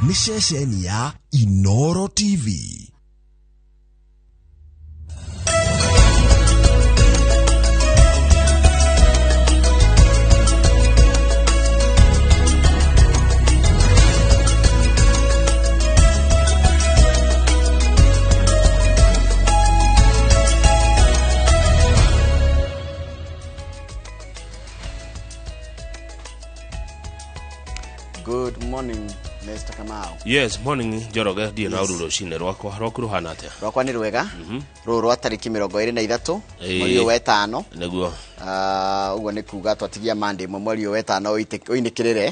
Nĩ ceceni ya Inoro TV. Good morning, Mr. Kamau. Yes, morning Njoroge, ndiĩ na ũru rũcinĩ rwakwa rwaku rũhana atĩa? Rwakwa nĩ rwega. Rũrũ rwa tarĩki 23 mweri ũyũ wa ĩtano. Nĩguo. Ah, ũguo nĩ kuga twatigia mande ĩmwe mweri ũyũ wetano ũinĩkĩrĩre.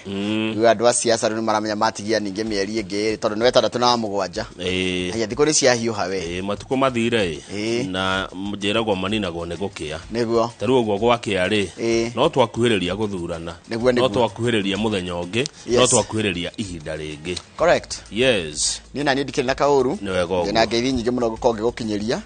Rĩu andũ a siasa rĩu nĩ maramenya matigia ningĩ mĩeri ĩngĩ ĩrĩ tondũ nĩ wetandatũ na wa mũgwanja. Aya thikũ nĩ ciahiũha we. Ĩĩ, matukũ mathire ĩ. Na njĩragwo maninagwo nĩ gũkĩa. Nĩguo. Ta rĩu ũguo gwakĩa rĩ, no twakuhĩrĩria gũthurana. Nĩguo, No nĩguo. twakuhĩrĩria mũthenya ũngĩ, no twakuhĩrĩria ihinda rĩngĩ. Correct. Yes. Niĩ na niĩ ndikĩrĩ na kaũru. Nĩ wega ũguo. Na ngeithi nyingĩ mũno ngũkorwo ngĩgũkinyĩria.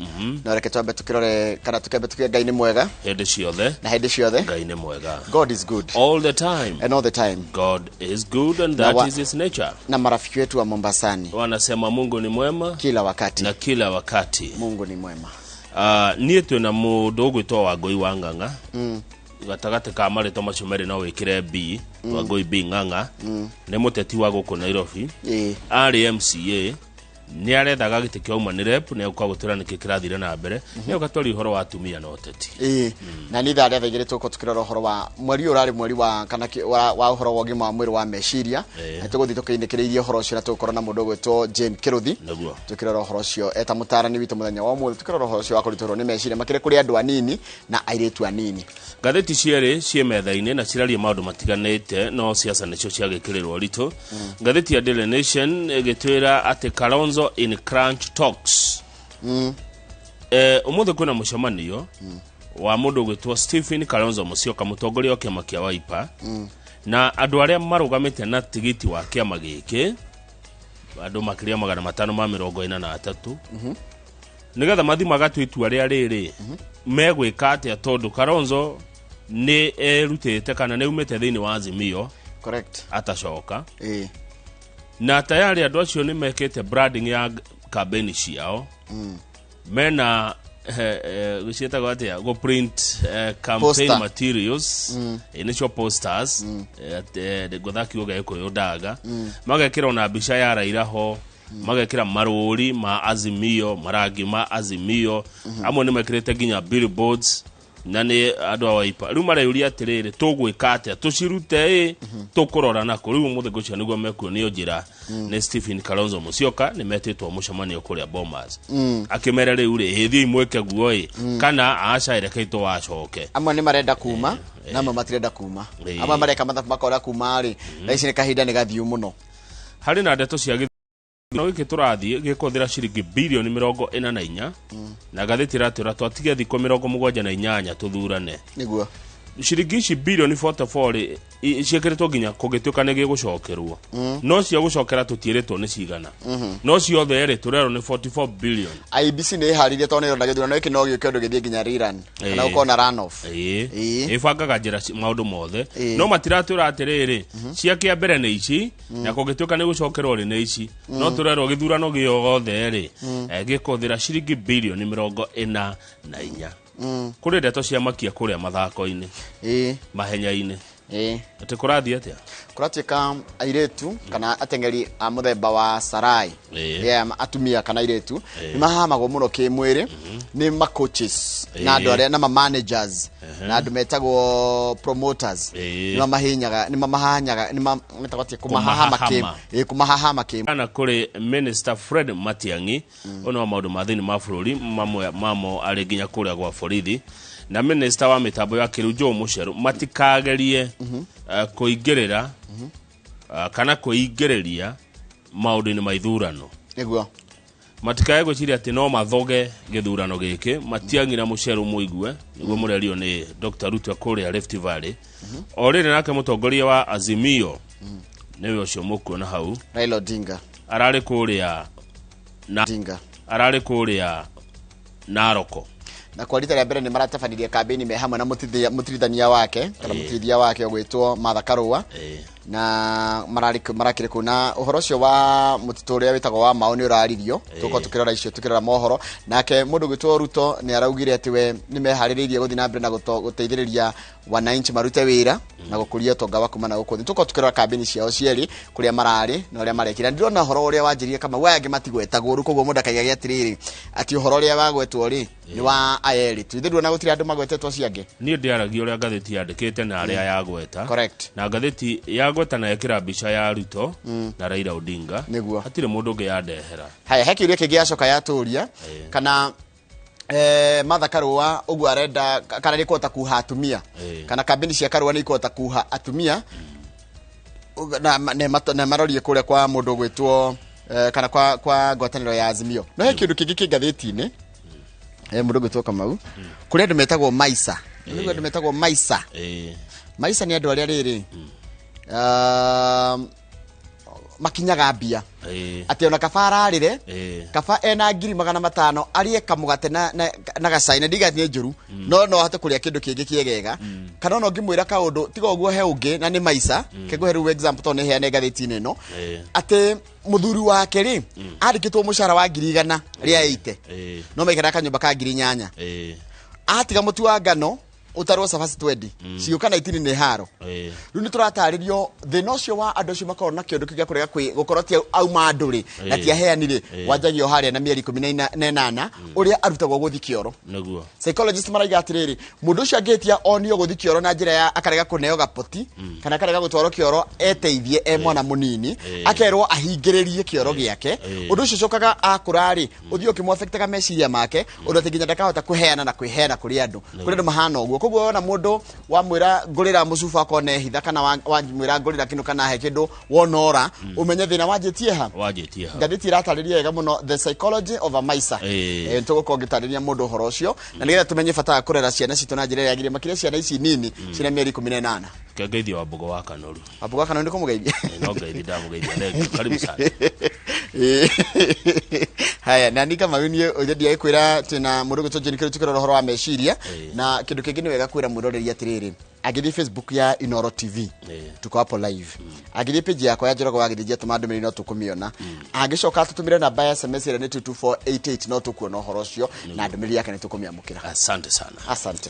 No reke twambe tũkĩrore kana tũkĩambe tuge Ngai nĩ mwega. Hĩndĩ ciothe. Na hĩndĩ ciothe. Ngai nĩ mwega. God is good. All the time. And all the time. God is good and that is his nature. Na marafiki wetu wa Mombasani wanasema Mungu ni mwema kila wakati. Na kila wakati. Mungu ni mwema. Niĩ twĩna mũndũ ũgwĩtwo Wangũi wa Ng'ang'a. Gatagatĩ ka marĩtwa macio merĩ no wĩkĩre B. Wangũi B Ng'ang'a. Nĩ mũteti wa gũkũ Nairobi. Arĩ MCA. Nĩ arethaga gĩtĩ kĩa Woman Rep, nĩ egũka gũtwĩra nĩkĩ kĩrathire na mbere. Nĩ egũka twarie ũhoro wa atumia na ũteti. Ĩĩ. Na nĩ ithaa rĩa thaa igĩrĩ tũgũkorwo tũkĩrora ũhoro wa mweri ũyũ ũrarĩ mweri wa kana wa ũhoro wa ũgima wa mwĩrĩ wa meciria. Na tũgũthiĩ tũkĩinĩkĩrĩirie ũhoro ũcio na tũgũkorwo na mũndũ ũgwĩtwo Jane Kĩrũthi. Tũkĩrora ũhoro ũcio eta mũtaarani witũ mũthenya wa ũmũthĩ, tũkĩrora ũhoro ũcio wa kũritũhĩrwo nĩ meciria makĩria kũrĩ andũ anini na airĩtu anini. Ngathĩti cierĩ ciĩ metha-inĩ na ciraria maũndũ matiganĩte no siasa nĩcio ciagĩkĩrĩrwo ũritũ. Ngathĩti ya Daily Nation ĩgĩtwĩra atĩ Kalonzo in crunch talks. Ũmũthĩ kwĩna mũcemanio wa mũndũ ũgwĩtwo Stephen Kalonzo Musyoka, mũtongoria wa kĩama kĩa Wiper, na andũ arĩa marũgamĩte na tigiti wa kĩama gĩkĩ, andũ makĩria 543, nĩgetha mathi magatue itua rĩa rĩrĩ megwĩka atĩa, tondũ Kalonzo nĩ erutĩte kana nĩ aumĩte thĩinĩ wa Azimio. Atacoka. Na tayari andũ acio nĩ mekĩte branding ya campaign ciao. Mena ciĩtagwo atĩa, go print campaign Poster. materials. Nĩcio posters. Ngũtha kiugo gĩa Gĩkũyũ ndaga. Magekĩra ona mbica ya Raila ho, magekĩra marũri ma Azimio, marangi ma Azimio. Amwe nĩ mekĩrĩte nginya billboards na nĩ andũ a Wiper. Rĩu mareyũria atĩrĩrĩ, tũgwĩka atĩa, tũcirute ĩ, tũkũrora nakũ? Rĩu ũmũthĩ ngwĩciria nĩguo mekuonio njĩra nĩ Stephen Kalonzo Musyoka. Nĩ metĩtwo mũcemanio kũrĩa Bomas, akĩmera rĩu rĩ, ĩthiĩ mwĩke guo ĩ, kana aca, rekei tũwacoke. Amwe nĩ marenda kuma na amwe matirenda kuma. Amwe mareka mathabu makora kuma rĩ, thaa ici nĩ kahinda nĩ gathiu mũno. Harĩ na ndeto cia gĩthurano gĩkĩ tũrathiĩ gĩkũhũthĩra ciringi birioni 44, na ngathĩti ĩratwĩra twatigia thikũ 78 tũthurane. Ciringi ici birioni 44 rĩ, ciĩkĩrĩtwo nginya kũngĩtuĩka nĩ gĩgũcokerwo, no cia gũcokera tũtiĩrĩtwo nĩ cigana, no ciothe rĩ tũrerwo nĩ 44 billion. IEBC nĩ ĩharĩirie tondũ nĩ ĩrona gĩthurano gĩkĩ no gĩũke ũndũ gĩthiĩ nginya rerun kana gũkorwo na runoff. Ĩbangaga njĩra maũndũ mothe, no matiratwĩra atĩrĩrĩ, cia kĩa mbere nĩ ici, na kũngĩtuĩka nĩ gũcokerwo rĩ nĩ ici, no tũrerwo gĩthurano gĩothe rĩ, gĩkũhũthĩra ciringi birioni 44. Kũrĩ ndeto cia makia kũrĩa mathako-inĩ, mahenya-inĩ. Atĩ kũrathiĩ atĩa? Kũratuĩka airĩtu kana ateng'eri a mũthemba wa Sarai, yeah, atumia kana airĩtu nĩ mahamagwo mũno kĩmwĩrĩ nĩ ma coaches na andũ arĩa na ma managers na andũ metagwo promoters. Nĩ mamahinyaga, nĩ mamahanyaga, nĩ metagwo atĩa, kũmahahama Kũmahahama. kũmahahama kĩ Kana kũrĩ Minister Fred Matiang'i, ũyũ nĩ wa maũndũ ma thĩinĩ ma bũrũri, mamwe mamo arĩ nginya kũrĩa gwa borithi, na minister wa mĩtambo ya kĩrĩu Joe Mucheru, matikagerie kũingĩrĩra kana kwĩingĩrĩria maũndũ-inĩ ma ithurano. Matikae gwĩciria atĩ no mathoge gĩthurano gĩkĩ. Matiang'i na Mucheru mũigue nĩguo mũrerio nĩ Dr. Ruto kũrĩa Rift Valley. O rĩrĩ nake mũtongoria wa Azimio nĩwe ũcio mũkuona hau, Raila Odinga, ararĩ kũrĩa na Odinga. Ararĩ kũrĩa Naroko. Na kwa rita rĩa mbere nĩ maratabanirie kambĩini me hamwe na mũtirithania wake kana mũtirithia wake ũgwĩtwo Martha Karua. Na marakĩrĩ kũu na ũhoro ũcio wa mũtitũ ũrĩa wĩtagwo wa Mao nĩ ũraririo. Tũkorwo tũkĩrora icio, tũkĩrora mohoro. Nake mũndũ gwĩtwo Ruto nĩ araugire atĩ we nĩ meharĩrĩirie gũthiĩ na mbere na gũteithĩrĩria wananchi marute wĩra na gũkũria ũtonga wa kuma na gũkũ thĩ. Tũkorwo tũkĩrora kambĩni ciao cierĩ, kũrĩa mararĩ na ũrĩa marekire. Ndĩrona ũhoro ũrĩa wanjĩrire Kamau, aya angĩ matigwetagwo rĩu, koguo mũndũ akaigage atĩrĩrĩ atĩ ũhoro ũrĩa wagwetwo rĩ nĩ wa aya erĩ tu. Ithuĩ ndũrona gũtirĩ andũ magwetetwo acio angĩ. Niĩ ndĩaragia ũrĩa ngathĩti yandĩkĩte na arĩa yagweta. Correct. Na ngathĩti yagweta na yekĩra mbica ya Ruto na Raila Odinga. Nĩguo. Hatirĩ mũndũ ũngĩ yandehera. Haya, he kĩũria kĩngĩ yacoka yatũria kana Martha Karua ũguo arenda kana nĩ kũhota kuha atumia, kana kambĩni cia Karua nĩ ikũhota kuha atumia na marorie kũrĩa kwa mũndũ ũgwĩtwo kana kwa ngwatanĩro ya Azimio. No he kĩũndũ kĩngĩ kĩ ngathĩti-inĩ, mũndũ ũgwĩtwo Kamau, kũrĩ andũ metagwo Maisa. Nĩ andũ metagwo Maisa. Maisa nĩ andũ arĩa rĩrĩ makinyaga mbia atĩ ona kaba ararĩre, kaba ena 500,000 arĩe kamũgate na gacai, na ndiga nĩ njũru, no ahote kũrĩa kĩndũ kĩngĩ kĩegega, kana ona ũngĩmwĩra kaũndũ tiga ũguo he ũngĩ na nĩ Maisa. Kĩngũhe rĩu example tondũ nĩ heane ngathĩti-inĩ ĩno atĩ mũthuri wake rĩ andĩkĩtwo mũcara wa 180,000, no maikaraga kanyũmba ka 8,000. Atiga mũtu wa ngano ũtarwo cabaci 20 cigũka na itini nĩ haro. Rĩu nĩ tũratarĩrio thĩna ũcio wa andũ acio makoragwo na kĩũndũ kĩu gĩa kũrega gũkorwo ti auma andũ rĩ na ti aheani rĩ, wanjagio harĩa na mĩeri 18 ũrĩa arutagwo gũthiĩ kĩoro. Nĩguo. Psychologist maraiga atĩrĩrĩ, mũndũ ũcio angĩtia onio gũthiĩ kĩoro na njĩra ya akarega kũneo gapoti kana akarega gũtwarwo kĩoro eteithie e mwana mũnini, akerwo ahingĩrĩrie kĩoro gĩake, ũndũ ũcio ũcokaga akũra rĩ ũthiĩ ũkĩmũafectaga meciria make ũndũ atĩ nginya ndakahota kũheana na kwĩheana kũrĩ andũ. Kũrĩ andũ mahana ũguo. Koguo wona mũndũ wamwĩra ngũrĩra mũcuba akorwo nĩ hitha, kana wamwĩra ngũrĩra kĩndũ kana he kĩndũ wonora, ũmenye thĩna wanjĩtie ha. Wanjĩtie ha. Ngathĩti ĩratarĩria wega mũno the psychology of a miser. Tũgũkorwo ngĩtarĩria mũndũ ũhoro ũcio na nĩgetha tũmenye bata wa kũrera ciana citũ na njĩra ĩrĩa yagĩrĩire, makĩria ciana ici nini ciĩna mĩeri 18. Ngeithio wa Mbogo wa Kanoru. Wambogo wa Kanoru nĩ kũmũgeithia? No ngeithi, ndamũgeithia. Thank you. Karibu sana. Haya, na ni kama niĩ ũthendia kwĩra twĩna mũndũ ũgwĩtwo Jane Kĩrũ tũkĩrora ũhoro wa meciria. Na kĩndũ kĩngĩ nĩ wega kwĩra mwĩroreri atĩrĩrĩ, angĩthiĩ Facebook ya Inoro TV, tuko hapo live, angĩthiĩ page yakwa ya Njoroge wa Gĩthĩnji atũma ndũmĩrĩri no tũkũmĩona, angĩcoka atũtũmĩre namba ya SMS ĩrĩa nĩ 22488 no tũkuona ũhoro ũcio na ndũmĩrĩri yake nĩ tũkũmĩamũkĩra. Asante sana. Asante.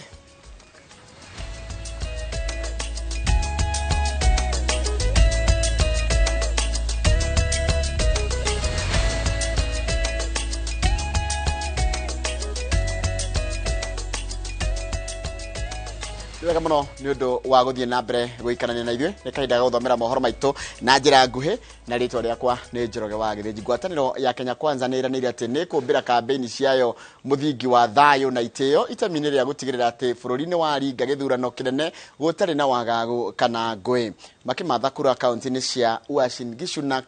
Wega mũno nĩ ũndũ wa gũthiĩ na mbere gũikarania na ithuĩ. Nĩ kahinda ga gũthomera mohoro maitũ na njĩra nguhĩ, na rĩtwa rĩakwa nĩ Njoroge wa Gĩthĩnji. Ngwatanĩro ya Kenya Kwanza nĩ ĩranĩire atĩ nĩ kũmbĩra kambĩini ciayo mũthingi wa thayũ na itĩo itemi-inĩ rĩa gũtigĩrĩra atĩ bũrũri nĩ waringa gĩthurano kĩnene gũtarĩ na wagagu kana ngũĩ. Makĩmatha kura kaunti-inĩ cia Uasin Gishu na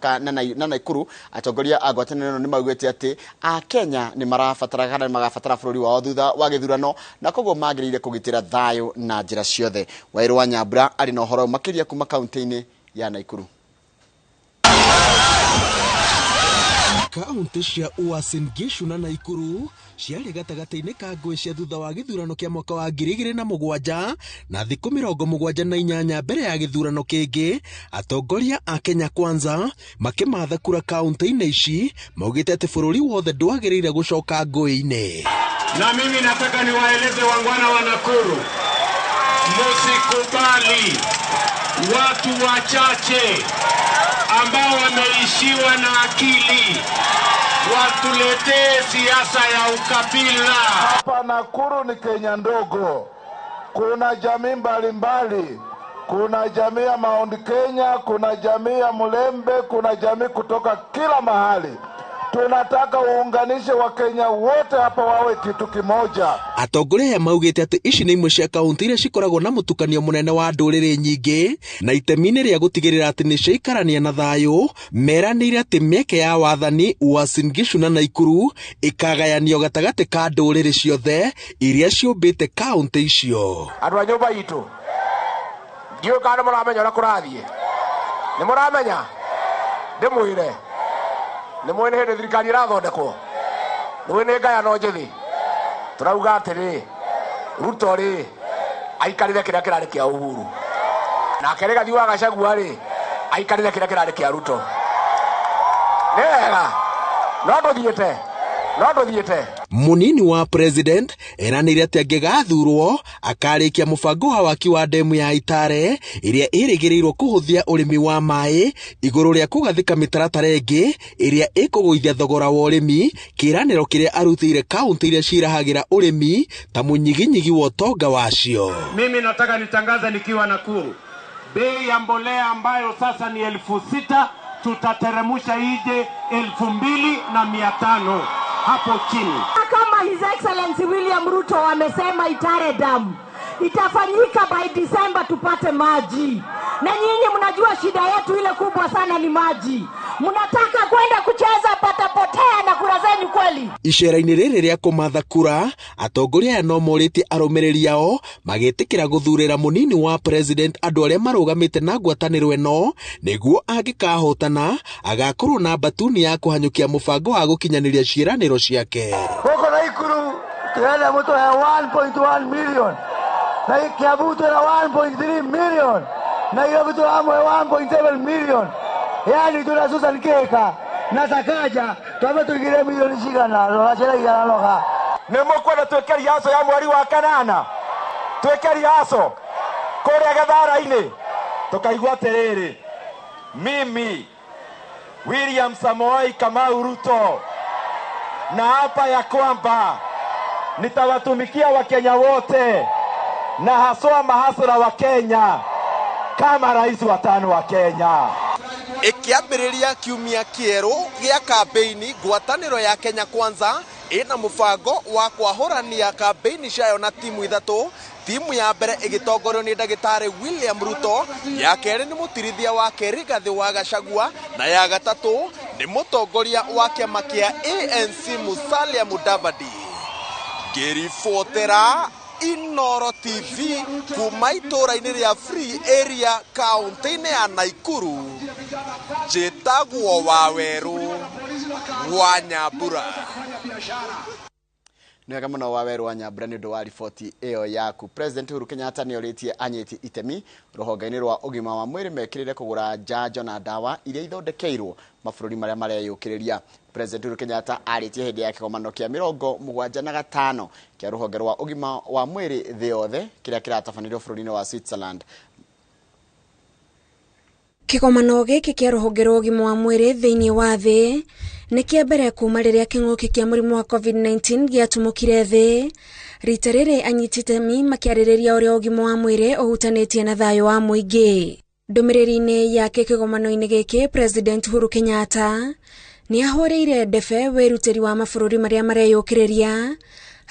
Nakuru, atongoria a ngwatanĩro ĩno nĩ maugĩte atĩ Akenya nĩ marabatara kana nĩ magabatara bũrũri wao thutha wa gĩthurano, na koguo magĩrĩire kũgitĩra thayũ na njĩra ciothe. Wairũ wa Nyambura arĩ na ũhoro makĩria kuma kaunti-inĩ ya Nakuru. Kaunti cia Uasin Gishu na Nakuru ciarĩ gatagatĩ-inĩ ka ngũĩ cia thutha wa gĩthurano kĩa mwaka wa 2007 na thikũ 78 mbere ya gĩthurano kĩngĩ. Atongoria a Kenya Kwanza makĩmatha kura kaunti-inĩ ici maugĩte atĩ bũrũri wothe ndwagĩrĩire gũcoka ngũĩ-inĩ. Na mimi nataka niwaeleze wangwana wa Nakuru, musikubali watu wachache ambao wameishiwa na akili watuletee siasa ya ukabila. Hapa Nakuru ni Kenya ndogo, kuna jamii mbalimbali, kuna jamii ya Mount Kenya, kuna jamii ya Mulembe, kuna jamii kutoka kila mahali. Tunataka uunganishe Wakenya wote hapa wawe kitu kimoja. Atongoria aya maugĩte atĩ ici nĩ imwe cia kaunti iria cikoragwo na mũtukanio mũnene wa ndũrĩrĩ nyingĩ, na itemi-inĩ rĩa gũtigĩrĩra atĩ nĩ ciaikarania na thayũ, meranĩire atĩ mĩeke ya wathani Uasin Gishu na Nakuru ĩkagayanio gatagatĩ ka ndũrĩrĩ ciothe iria ciũmbĩte kaunti icio. Andũ a nyũmba itũ, ndiũĩ kana nĩ mũramenya ũrĩa kũrathiĩ. Nĩ mũramenya? Ndĩmwĩre. Nĩ mũĩ nĩ hĩndĩ thirikari ĩrathondekwo? Nĩ mũĩ nĩ ngayano njĩthĩ? Tũrauga atĩrĩ, Ruto rĩ, aikarĩre kĩrĩa kĩrarĩ kĩa Uhuru. Nake Rigathi wa Gachagua rĩ, Aikarire kĩrĩa kĩrarĩ kĩa Ruto. Nĩ wega. No ndũthiĩte. No ndũthiĩte. Munini wa president eranĩire atĩ angĩgathurwo akarĩkia mũbango wa waki wa ndemu ya Itare ĩrĩa ĩrĩgĩrĩirwo kũhũthia ũrĩmi wa maĩ igũrũ rĩa kũgathĩka mĩtaratara ĩngĩ ĩrĩa ĩkũgũithia thogora wa ũrĩmi, kĩĩranĩro kĩrĩa arutĩire kaunti iria cirahagĩra ũrĩmi ta mũnyiginyigi wa ũtonga wacio. Mimi nataka nitangaze nikiwa Nakuru, bei ya mbolea ambayo sasa ni 6,000 tutateremusha ije 2,500 hapo chini. Kama His Excellency William Ruto amesema Itare Dam itafanyika by December tupate maji, na nyinyi mnajua shida yetu ile kubwa sana ni maji. Mnataka kwenda kucheza patapotea na kura zenyu kweli? Icera-inĩ rĩrĩ rĩa kũmatha kura, atongoria aya no morĩtie arũmĩrĩri ao magĩtĩkĩra gũthurĩra mũnini wa president andũ arĩa marũgamĩte na ngwatanĩro ĩno nĩguo angĩkahotana agakorwo na mbatuni ya kũhanyũkia mũbango wa gũkinyanĩria ciĩranĩro ciake. Gũkũ Naikuru tũrenda mũtũhe 1.1 million, na Kiambu twĩna 1.3 million, Nairobi tũramũhe 1.7 million. Yani tuna Susan Kihika na Sakaja twambe tuigire milioni cigana rora ciana igana noga. Nĩ mũkwenda twĩke riaco ya mweri wa kanana, twĩke riaco kũrĩa Gĩthara-inĩ, tũkaigua atĩrĩrĩ, mimi William Samoei Kamau Ruto na hapa ya kwamba nitawatumikia Wakenya wote na haswa mahasara wa Kenya kama rais wa tano wa Kenya. Ĩkĩambĩrĩria kiumia kĩerũ gĩa kambĩini, ngwatanĩro ya Kenya Kwanza ĩna mũbango wa kwahũrania kambĩini ciayo na timu ithatũ. Timu ya mbere ĩgĩtongorio nĩ ndagĩtarĩ William Ruto, ya kerĩ nĩ mũtirithia wake Rigathĩ wa Gachagua, na ya gatatũ nĩ mũtongoria wa kĩama kĩa ANC Musalia Mudavadi. Ngĩribotera Inooro TV kuma itũũra-inĩ rĩa Free Area kaunti-inĩ ya Naikuru, njĩtagwo Wawerũ wa Nyambura. Nĩ wega mũno Wawerũ wa Nyambura nĩ ũndũ wa riboti ĩyo yaku. President Uhuru Kenyatta nĩ orĩtie anyiti itemi rũhonge-inĩ rwa ũgima wa mwĩrĩ mekĩrĩre kũgũra njanjo na ndawa iria ithondekeirwo mabũrũri marĩa mareyũkĩrĩria. President Uhuru Kenyatta arĩtie hĩndĩ ya kĩgomano kĩa 75 kĩa rũhonge rwa ũgima wa mwĩrĩ thĩ yothe kĩrĩa kĩratabanĩrio bũrũri-inĩ wa Switzerland. Kĩgomano gĩkĩ kĩa rũhonge rwa ũgima wa mwĩrĩ thĩinĩ wa thĩ nĩ kĩa mbere kuma rĩrĩa kĩng'ũki kĩa mũrimũ wa COVID-19 gĩatumũkire thĩ. Rita rĩrĩ anyiti itemi makĩarĩrĩria ũrĩa ũgima wa mwĩrĩ ũhutanĩtie na thayũ wa mũingĩ. Ndũmĩrĩri-inĩ yake kĩgomano-inĩ gĩkĩ, President Uhuru Kenyatta nĩ ahũrĩire ndebe wĩrutĩri wa mabũrũri marĩa mareyũkĩrĩria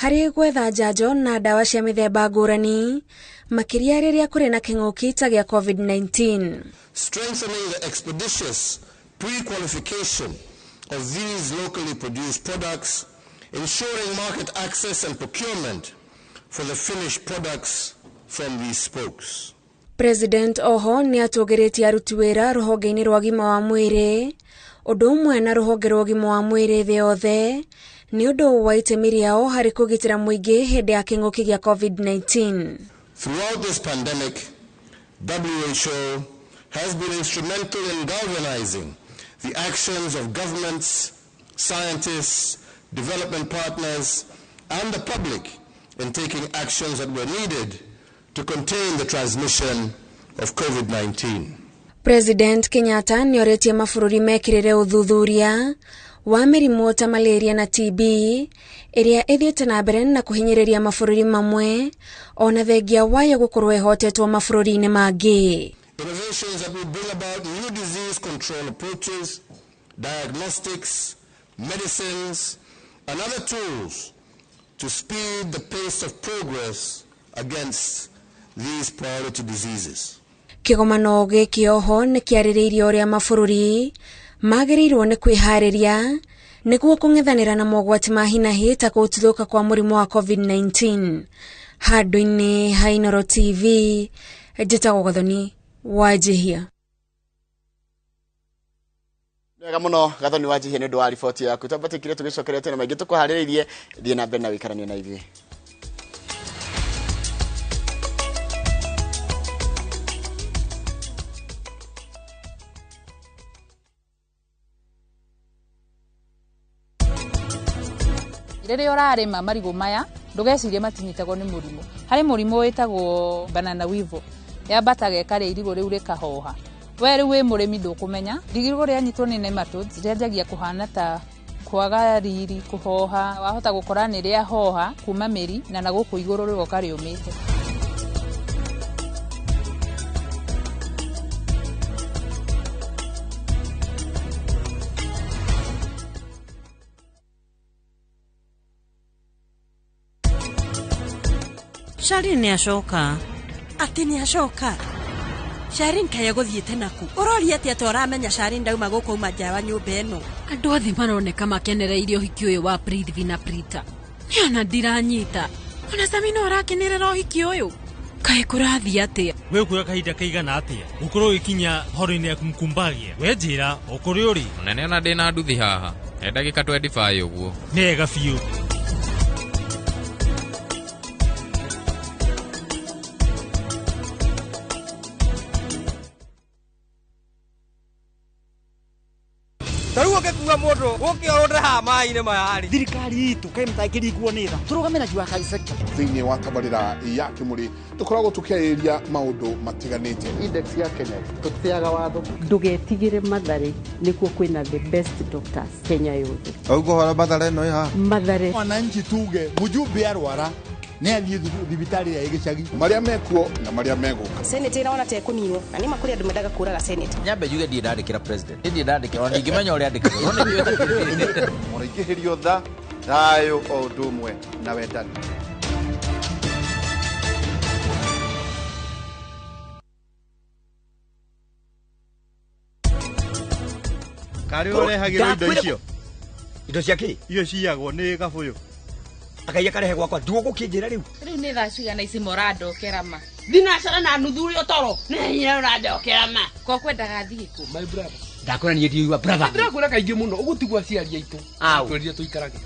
harĩ gwetha njanjo na ndawa cia mĩthemba ngũrani, makĩria rĩrĩa kũrĩ na kĩng'ũki ta gĩa COVID-19. Strengthening the expeditious pre-qualification of these locally produced products, ensuring market access and procurement for the finished products from these spokes. President oho nĩ atũgĩrĩtie aruti wĩra rũhonge-inĩ rwa ũgima wa mwĩrĩ, ũndũ ũmwe na rũhonge rwa ũgima wa mwĩrĩ thĩ yothe, nĩ ũndũ wa itemi rĩao harĩ kũgitĩra mũingĩ hĩndĩ ya kĩng'ũki gĩa COVID-19. Throughout this pandemic, WHO has been instrumental in galvanizing the actions of governments, scientists, development partners, and the public in taking actions that were needed to contain the transmission of COVID-19. President Kenyatta nĩ orĩtie mabũrũri mekĩrĩre ũthuthuria wa mĩrimũ ta malaria na TB ĩrĩa ĩthiĩte na mbere na kũhinyĩrĩria mabũrũri mamwe ona thengia wayo gũkorwo ĩhotetwo mabũrũri-inĩ mangĩ. Innovations that will bring about new disease control approaches, diagnostics, medicines, and other tools to speed the pace of progress against these priority diseases. Kĩgomano gĩkĩ oho nĩ kĩarĩrĩirie ũrĩa mabũrũri magĩrĩirwo nĩ kwĩharĩria nĩguo kũng'ethanĩra na mogwati ma hinahi ta gũtuthũka kwa mũrimũ wa COVID-19. Handũ-inĩ ha Inooro TV, njĩtagwo Gathoni Wanjihia. Wega mũno Gathoni Wanjihia nĩ ũndũ wa riboti yaku. Twambatĩkire tũgĩcokerete na maingĩ tũkũharĩrĩirie. Thiĩ na mbere na wĩikaranie na ithuĩ. Rĩrĩa ũrarĩma marigũ maya ndũgecirie matinyitagwo nĩ mũrimũ. Harĩ mũrimũ wĩtagwo banana weevil, yambataga ĩkarĩa irigũ rĩu rĩkahoha. We rĩu wĩ mũrĩmi ndũkũmenya, irigũ rĩanyitwo nĩ nematodes rĩanjagia kũhana ta kwaga riri, kũhoha, wahota gũkora nĩ rĩahoha kuma mĩri na na gũkũ igũrũ rĩgoka rĩũmĩte. Sharin nĩ acoka. Atĩ nĩ acoka. Sharin kaĩ egũthiĩte naku? Ũroria atĩa ta ũramenya Sharin ndauma gũkũ auma nja wa nyũmba ĩno? Andũ othe maroneka makenereirie ũhiki ũyũ wa Prithvi na Prita. Nĩ ona ndiranyita. Ona Samina ũrakenerera ũhiki ũyũ. Kaĩ kũrathiĩ atĩa? We ũkuoya kahinda kaigana atĩa gũkorwo ũgĩkinya horo-inĩ ya kumkumbagia? We njĩra o kũrĩa ũrĩ. Mũnene ona ndĩna nduthi haha. He ndagĩka 25 ũguo. Nĩ wega biũ. Tarĩu ũngĩkua mũndũ ũke ũrũnde haha maĩ-inĩ maya rĩ. Thirikari itũ kaĩ mũtangĩringwo nĩ tha tũrũgame na jua kali sector. Thĩinĩ wa tabarĩra ya Kĩmũrĩ tũkoragwo tũkĩarĩrĩria maũndũ matiganĩte. Index ya Kenya tũtĩaga watho. Ndũgetigĩre Mathare, nĩkuo kwĩna the best doctors Kenya yothe. Ũguo Mathare ĩno ĩ haha. Mathare. Wananchi tuge mjumbe arwara nĩ athiĩ thibitarĩ ya gĩcagi. Marĩa mekuo na marĩa megũka. Senate ĩrona ta ĩkũninwo na nĩ ma kũrĩ andũ mendaga kũraga Senate. Nyambe njuge ndirĩ ndandĩkĩra president. Ndirĩ ndandĩkĩra ona ndingĩmenya ũrĩa andĩkagwo. No nĩ Mũraingĩhĩrio tha, thayũ o ũndũ ũmwe na wendani. Karĩ ũrehagĩrwo indo icio. Indo cia kĩ? Icio ciyagwo nĩ gabũyũ. Akaiya karehe gwakwa nduo gũkĩnjĩra rĩu. Rĩu nĩ thaa cigana ici mũrandokera ma? Thinacara na nuthu ũrĩa toro nĩ hinya ũrandokera ma. Ko kwendaga thiĩ kũ? My brother. Ndakwĩra niĩ ndiũĩ brother. Ndĩrakwĩra kaingĩ mũno ũgũtigwo aciari aitũ. Twĩrire tũikarage.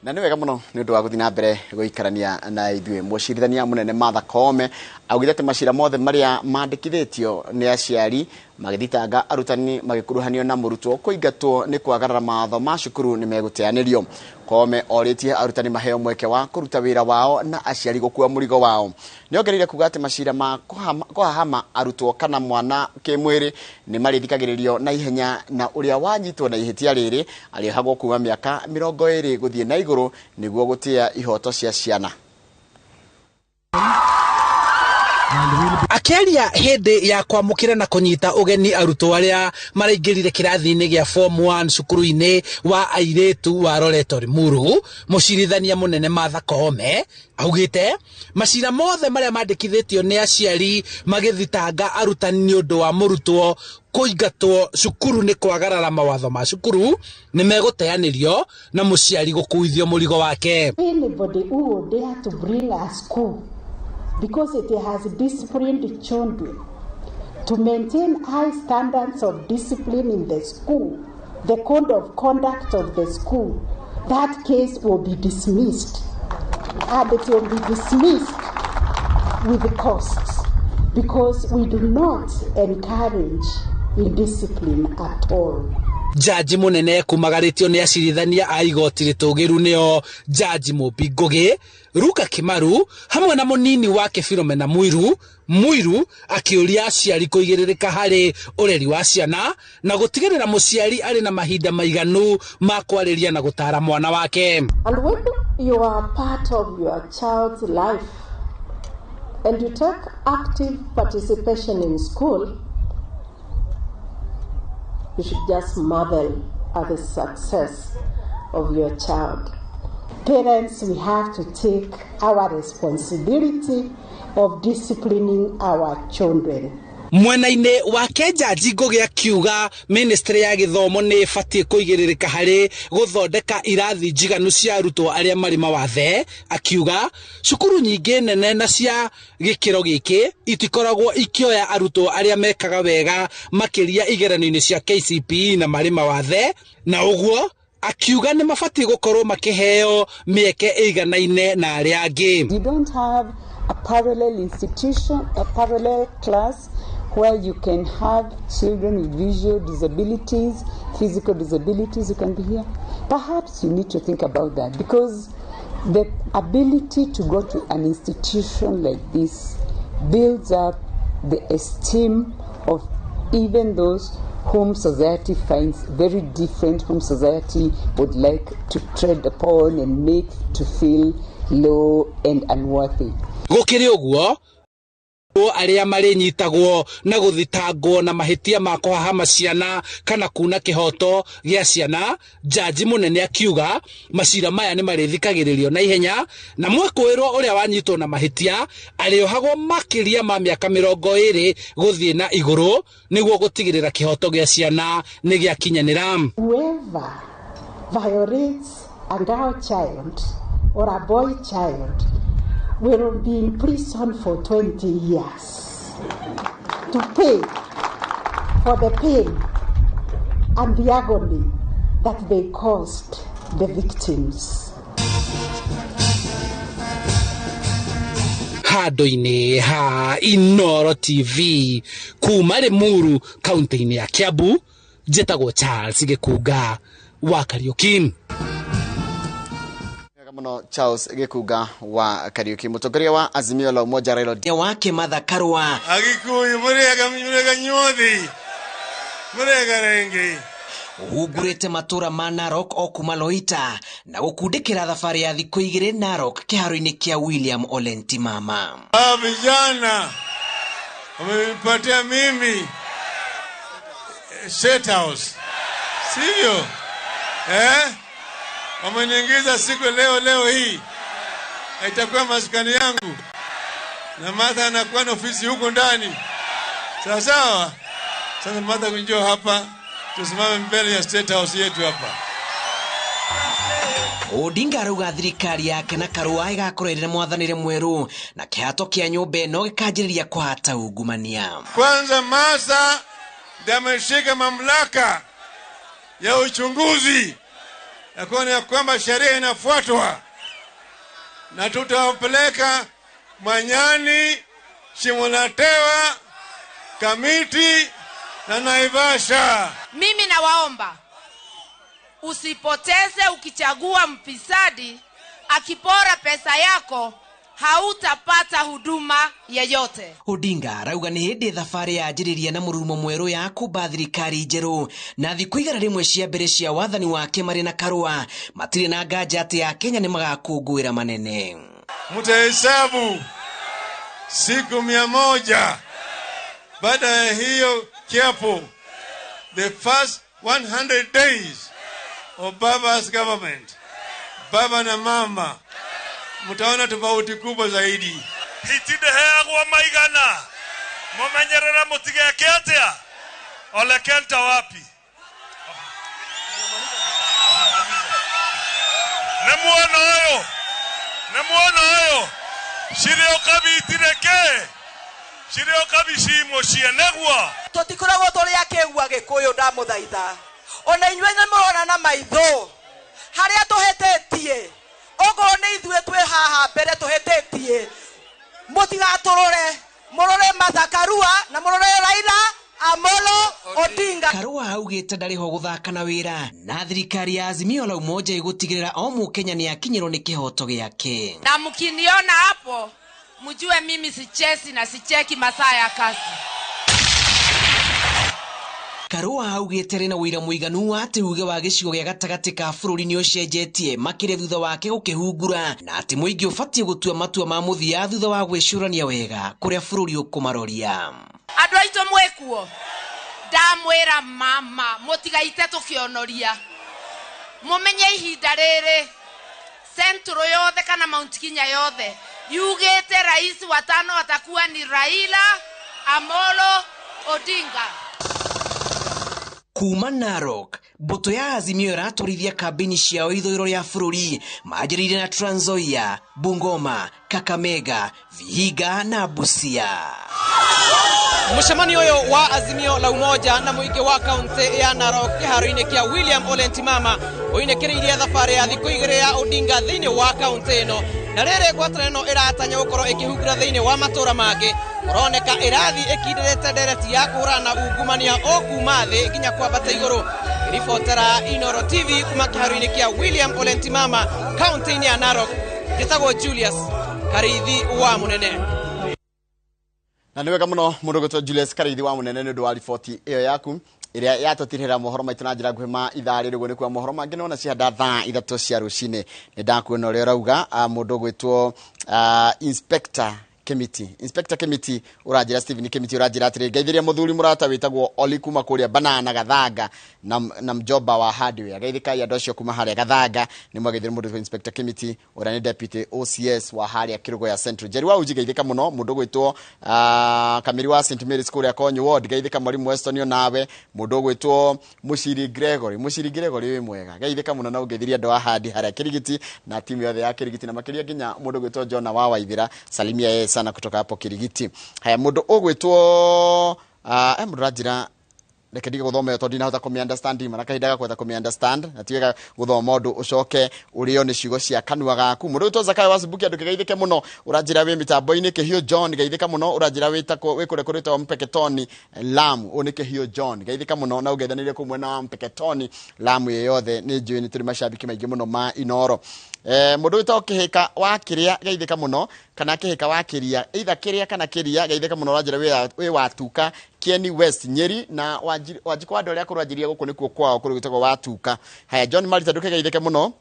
Na nĩ wega mũno nĩ ũndũ wa gũthiĩ na mbere gũikarania na ithuĩ. Mũcirithania mũnene Martha Koome augire atĩ macira mothe marĩa mandĩkithĩtio nĩ aciari magĩthitanga arutani magĩkuruhanio na mũrutwo kũingatwo nĩ kwagarara mawatho ma cukuru nĩ megũteanĩrio. Koome orĩtie arutani maheo mweke wa kũruta wĩra wao na aciari gũkua mũrigo wao. Nĩongereire kuga atĩ macira ma kũhahama arutwo kana mwana kĩmwĩrĩ nĩ marĩthikagĩrĩrio na ihenya na ũrĩa wanyitwo na ihĩtia rĩrĩ arĩohagwo kuma mĩaka 20 gũthiĩ na igũrũ nĩguo gũtĩa ihoto cia ciana. Akĩaria hĩndĩ ya kwamũkĩra na kũnyita ũgeni arutwo arĩa maraingĩrire kĩrathi-inĩ gĩa form 1 cukuru-inĩ wa airĩtu wa Loreto Limuru, mũcirithania mũnene Martha Koome augĩte macira mothe marĩa mandĩkithĩtio nĩ aciari magĩthitanga arutani nĩ ũndũ wa mũrutwo kũingatwo cukuru nĩ kwagarara mawatho ma cukuru nĩ megũteanĩrio na mũciari gũkuithio mũrigo wake. Anybody who would dare to bring a school because it has disciplined children to maintain high standards of discipline in the school, the code of conduct of the school, that case will be dismissed. And it will be dismissed with costs because we do not encourage indiscipline at all. Jaji munene kumagarĩtio nĩ acirithania a igoti rĩtũgĩru nĩo Jaji Mũmbi Ngũgĩ, Ruka Kimaru hamwe na mũnini wake Philomena Muiru. Muiru akĩũria aciari kũigĩrĩrĩka harĩ ũreri wa ciana na gũtigĩrĩra mũciari arĩ na mahinda maiganu ma kwarĩria na gũtara mwana wake. And when you are part of your child's life and you take active participation in school, you should just marvel at the success of your child. Parents, we have to take our responsibility of disciplining our children. Mwena-inĩ wake Jaji Ngũgĩ akiuga ministry ya gĩthomo nĩ ĩbatiĩ kũigĩrĩrĩka harĩ gũthondeka irathi njiganu cia arutwo arĩa marĩ mawathe. Akiuga cukuru nyingĩ nene na cia gĩkĩro gĩkĩ itikoragwo ikĩoya arutwo arĩa mekaga wega makĩria igeranio-inĩ cia KCPE na marĩ mawathe, na ũguo Akiuga nĩ mabatiĩ gũkorwo makĩheo mĩeke ĩiganaine na arĩa angĩ. You don't have a parallel institution, a parallel class where you can have children with visual disabilities, physical disabilities who can be here. Perhaps you need to think about that, because the ability to go to an institution like this builds up the esteem of even those whom society finds very different, whom society would like to tread upon and make to feel low and unworthy. Gũkĩrĩ ũguo, arĩa marĩnyitagwo na gũthitangwo na mahĩtia ma kũhahama ciana kana kuna kĩhoto gĩa ciana, jaji mũnene akiuga macira maya nĩ marĩthikagĩrĩrio na ihenya, na mwĩkũĩrwo ũrĩa wanyitwo na mahĩtia arĩohagwo makĩria ma mĩaka 20 gũthiĩ na igũrũ nĩguo gũtigĩrĩra kĩhoto gĩa ciana nĩ gĩakinyanĩra. Whoever violates a girl child or a boy child will be in prison for 20 years to pay for the pain and the agony that they caused the victims. Handũ-inĩ ha Inooro TV kuma Limuru kaunti-inĩ ya Kiambu, njĩtagwo Charles Gĩkunga wa Kariuki. Muno Charles Gĩkunga wa Kariuki. Mũtongoria wa Azimio la Umoja Raila Odinga wake Martha Karua. Agikuyu murega murega nyuothi murega rengi uhungurĩte matũra ma Narok o kuma Loita na gũkundĩkĩra thabarĩ ya thikũ 2 Narok kĩharo-inĩ kĩa William Ole Ntimama. Vijana wamenipatia mimi State House, sivyo? Wameniingiza siku leo hii itakuwa maskani yangu, na Martha anakuwa na ofisi huko ndani. Sawa sawa. Sasa Martha kunjoo hapa, tusimame mbele ya State House yetu hapa. Odinga arauga thirikari yake na Karua ĩgakorwo ĩrĩ na mwathanĩre mwerũ na kĩhato kĩa nyũmba ĩno gĩkanjĩrĩria kũhata ungumania. Kwanza Martha ndiye ameshika mamlaka ya uchunguzi ya kuona ya kwamba sheria inafuatwa, na tutawapeleka Manyani, Shimolatewa, Kamiti na Naivasha. Mimi nawaomba usipoteze ukichagua mfisadi, akipora pesa yako hautapata huduma yeyote. Odinga arauga nĩ hĩndĩ thabarĩ yanjĩrĩria na mũrurumo mwerũ ya kũmba thirikari njerũ, na thikũ 100 cia mbere cia wathani wake marĩ na Karua matirĩ na nganja atĩ Akenya nĩ magakũngũĩra manene. Mtahesabu siku 100 baada ya hiyo kiapo, the first 100 days of Baba's government, baba na mama, mtaona tofauti kubwa zaidi. Hitideheagwo maigana mumenyerera mutigeke atia olekenta wapi nemuona oyo shirio kabitireke shirio kabishimo cienegwa tutikoragwo turi akigua Gikuyu ndamuthaitha ona inyuĩ nĩ mũrona na maitho haria tuhĩtĩtie okorwo nĩ ithuĩ twĩ haha mbere tuhĩtĩtie mũtigatũrore mũrore Martha Karua na mũrore Raila Amolo Odinga. Karua augĩte ndarĩ ho gũthaka na wĩra na thirikari ya Azimio la Umoja ĩgũtigĩrĩra o Mũkenya nĩ akinyĩrwo nĩ kĩhoto gĩake. Na mkiniona hapo mjue mimi sichesi na sicheki masaa ya kazi. Karua augĩte rĩ na ũira mũiganu wa atĩ uge wa gĩcigo gĩa gatagatĩ ka bũrũri nĩ ũcenjetie makĩria thutha wake gũkĩhungura, na atĩ mũingĩ ũbatiĩ gũtua matua ma mũthia thutha wa gwĩcũrania wega kũrĩa bũrũri ũkũmaroria. Andũ aitũ mwĩkuo ndamwĩra mama mũtigaite tũkĩonoria, mũmenye ihinda rĩrĩ Central yothe kana Mount Kenya yothe yugĩte rais wa tano atakuwa ni Raila Amolo Odinga. Kuma Narok, Mbũtũ ya Azimio ĩratwarithia kambĩini ciao ithũĩro rĩa bũrũri manjĩrĩirie na Trans Nzoia, Bungoma, Kakamega, Vihiga na Busia. Mũcemanio ũyũ wa Azimio la Umoja na mũingĩ wa kaunti ya Narok kĩharo-inĩ kĩa William Ole Ntimama ũinĩkĩrĩirie thabarĩ ya thikũ igĩrĩ ya Odinga thĩinĩ wa kaunti ĩno, na rĩrĩ ngwatanĩro ĩno ĩratanya gũkorwo ĩkĩhungura thĩinĩ wa matũra mangĩ. Kũroneka ĩrathiĩ ĩkindĩrĩte ndereti ya kũhũrana na ungumania o kuma thĩ nginya kwambata igũrũ. Ribotera Inoro TV kuma kĩharo-inĩ kĩa William Ole Ntimama kaunti-inĩ ya Narok, njĩtagwo Julius Kariithi wa Mũnene. Na nĩ wega mũno mũndũ gwĩtwo Julius Kariithi wa Mũnene nĩ ũndũ wa riboti ĩyo yaku ĩrĩa yatũtirĩra mohoro maitũ na njĩra nguhĩ ma ithaa rĩrĩ. Ũguo nĩ kuga mohoro mangĩ nona cihanda thaa 3 cia rũcinĩ. Nĩ ndakuona ũrĩa ũrauga mũndũ gwĩtwo Inspector Kemiti. Inspector Kemiti ũranjĩra, Stephen Kemiti ũranjĩra atĩrĩ, ngeithĩria mũthuri mũrata wĩtagwo Oli kuma kũrĩa Banana Gathanga na mjomba wa hardware. Geithĩkai andũ acio kuma harĩa Gathanga. Nĩ mwageithĩria mũndũ wĩtwo Inspector Kemiti ũrĩa nĩ deputy OCS wa harĩa Kĩrũgo ya Central. Jerry wa Uji geithĩka mũno. Mũndũ gwĩtwo Kamiri wa St Mary's kũrĩa Konyo Ward geithĩka. Mwalimu Weston onawe. Mũndũ gwĩtwo Mũciri Gregory, Mũciri Gregory wĩ mwega, geithĩka mũno na ũngeithirie andũ a handi harĩa Kirigiti na timu yothe ya Kirigiti na makĩria nginya mũndũ gwĩtwo John wa Waithira, salimia yeye sana kutoka hapo Kirigiti. Haya, mũndũ ũgwĩtwo mũndũ ranjĩra reke ndige gũthoma ĩyo tondũ ndinahota kũmĩ understand mana kahinda ga kwenda kũmĩ understand na ti wega gũthoma ũndũ ũcoke ũrĩo nĩ ciugo cia kanua gaku. Mũndũ wĩtwo Zakayo wa Subuki andũ kĩgeithĩke mũno, ũranjĩra wĩ mĩtambo-inĩ. Kĩhiũ John geithĩka mũno, ũranjĩra wĩtagwo wĩ kũrĩa kũrĩtagwo Mpeketoni Lamu. Ũyũ nĩ Kĩhiũ John, geithĩka mũno na ũgeithanĩrie kũu mwena wa Mpeketoni Lamu ĩ yothe. Nĩ njũĩ nĩ tũrĩ macambĩki maingĩ mũno ma Inoro. Mũndũ wĩtagwo Kĩhĩka wa Kĩrĩa geithĩka mũno, kana Kĩhĩka wa Kĩria, either Kĩrĩa kana Kĩria geithĩka mũno, ũranjĩra wĩ Watuka Kieni West Nyeri na Wanjikũ wa andũ arĩa akũrũ anjirie gũkũ nĩkuo kwao kũrĩ gwĩtagwo Watuka. Haya, John Marita ndũkegeithĩke mũno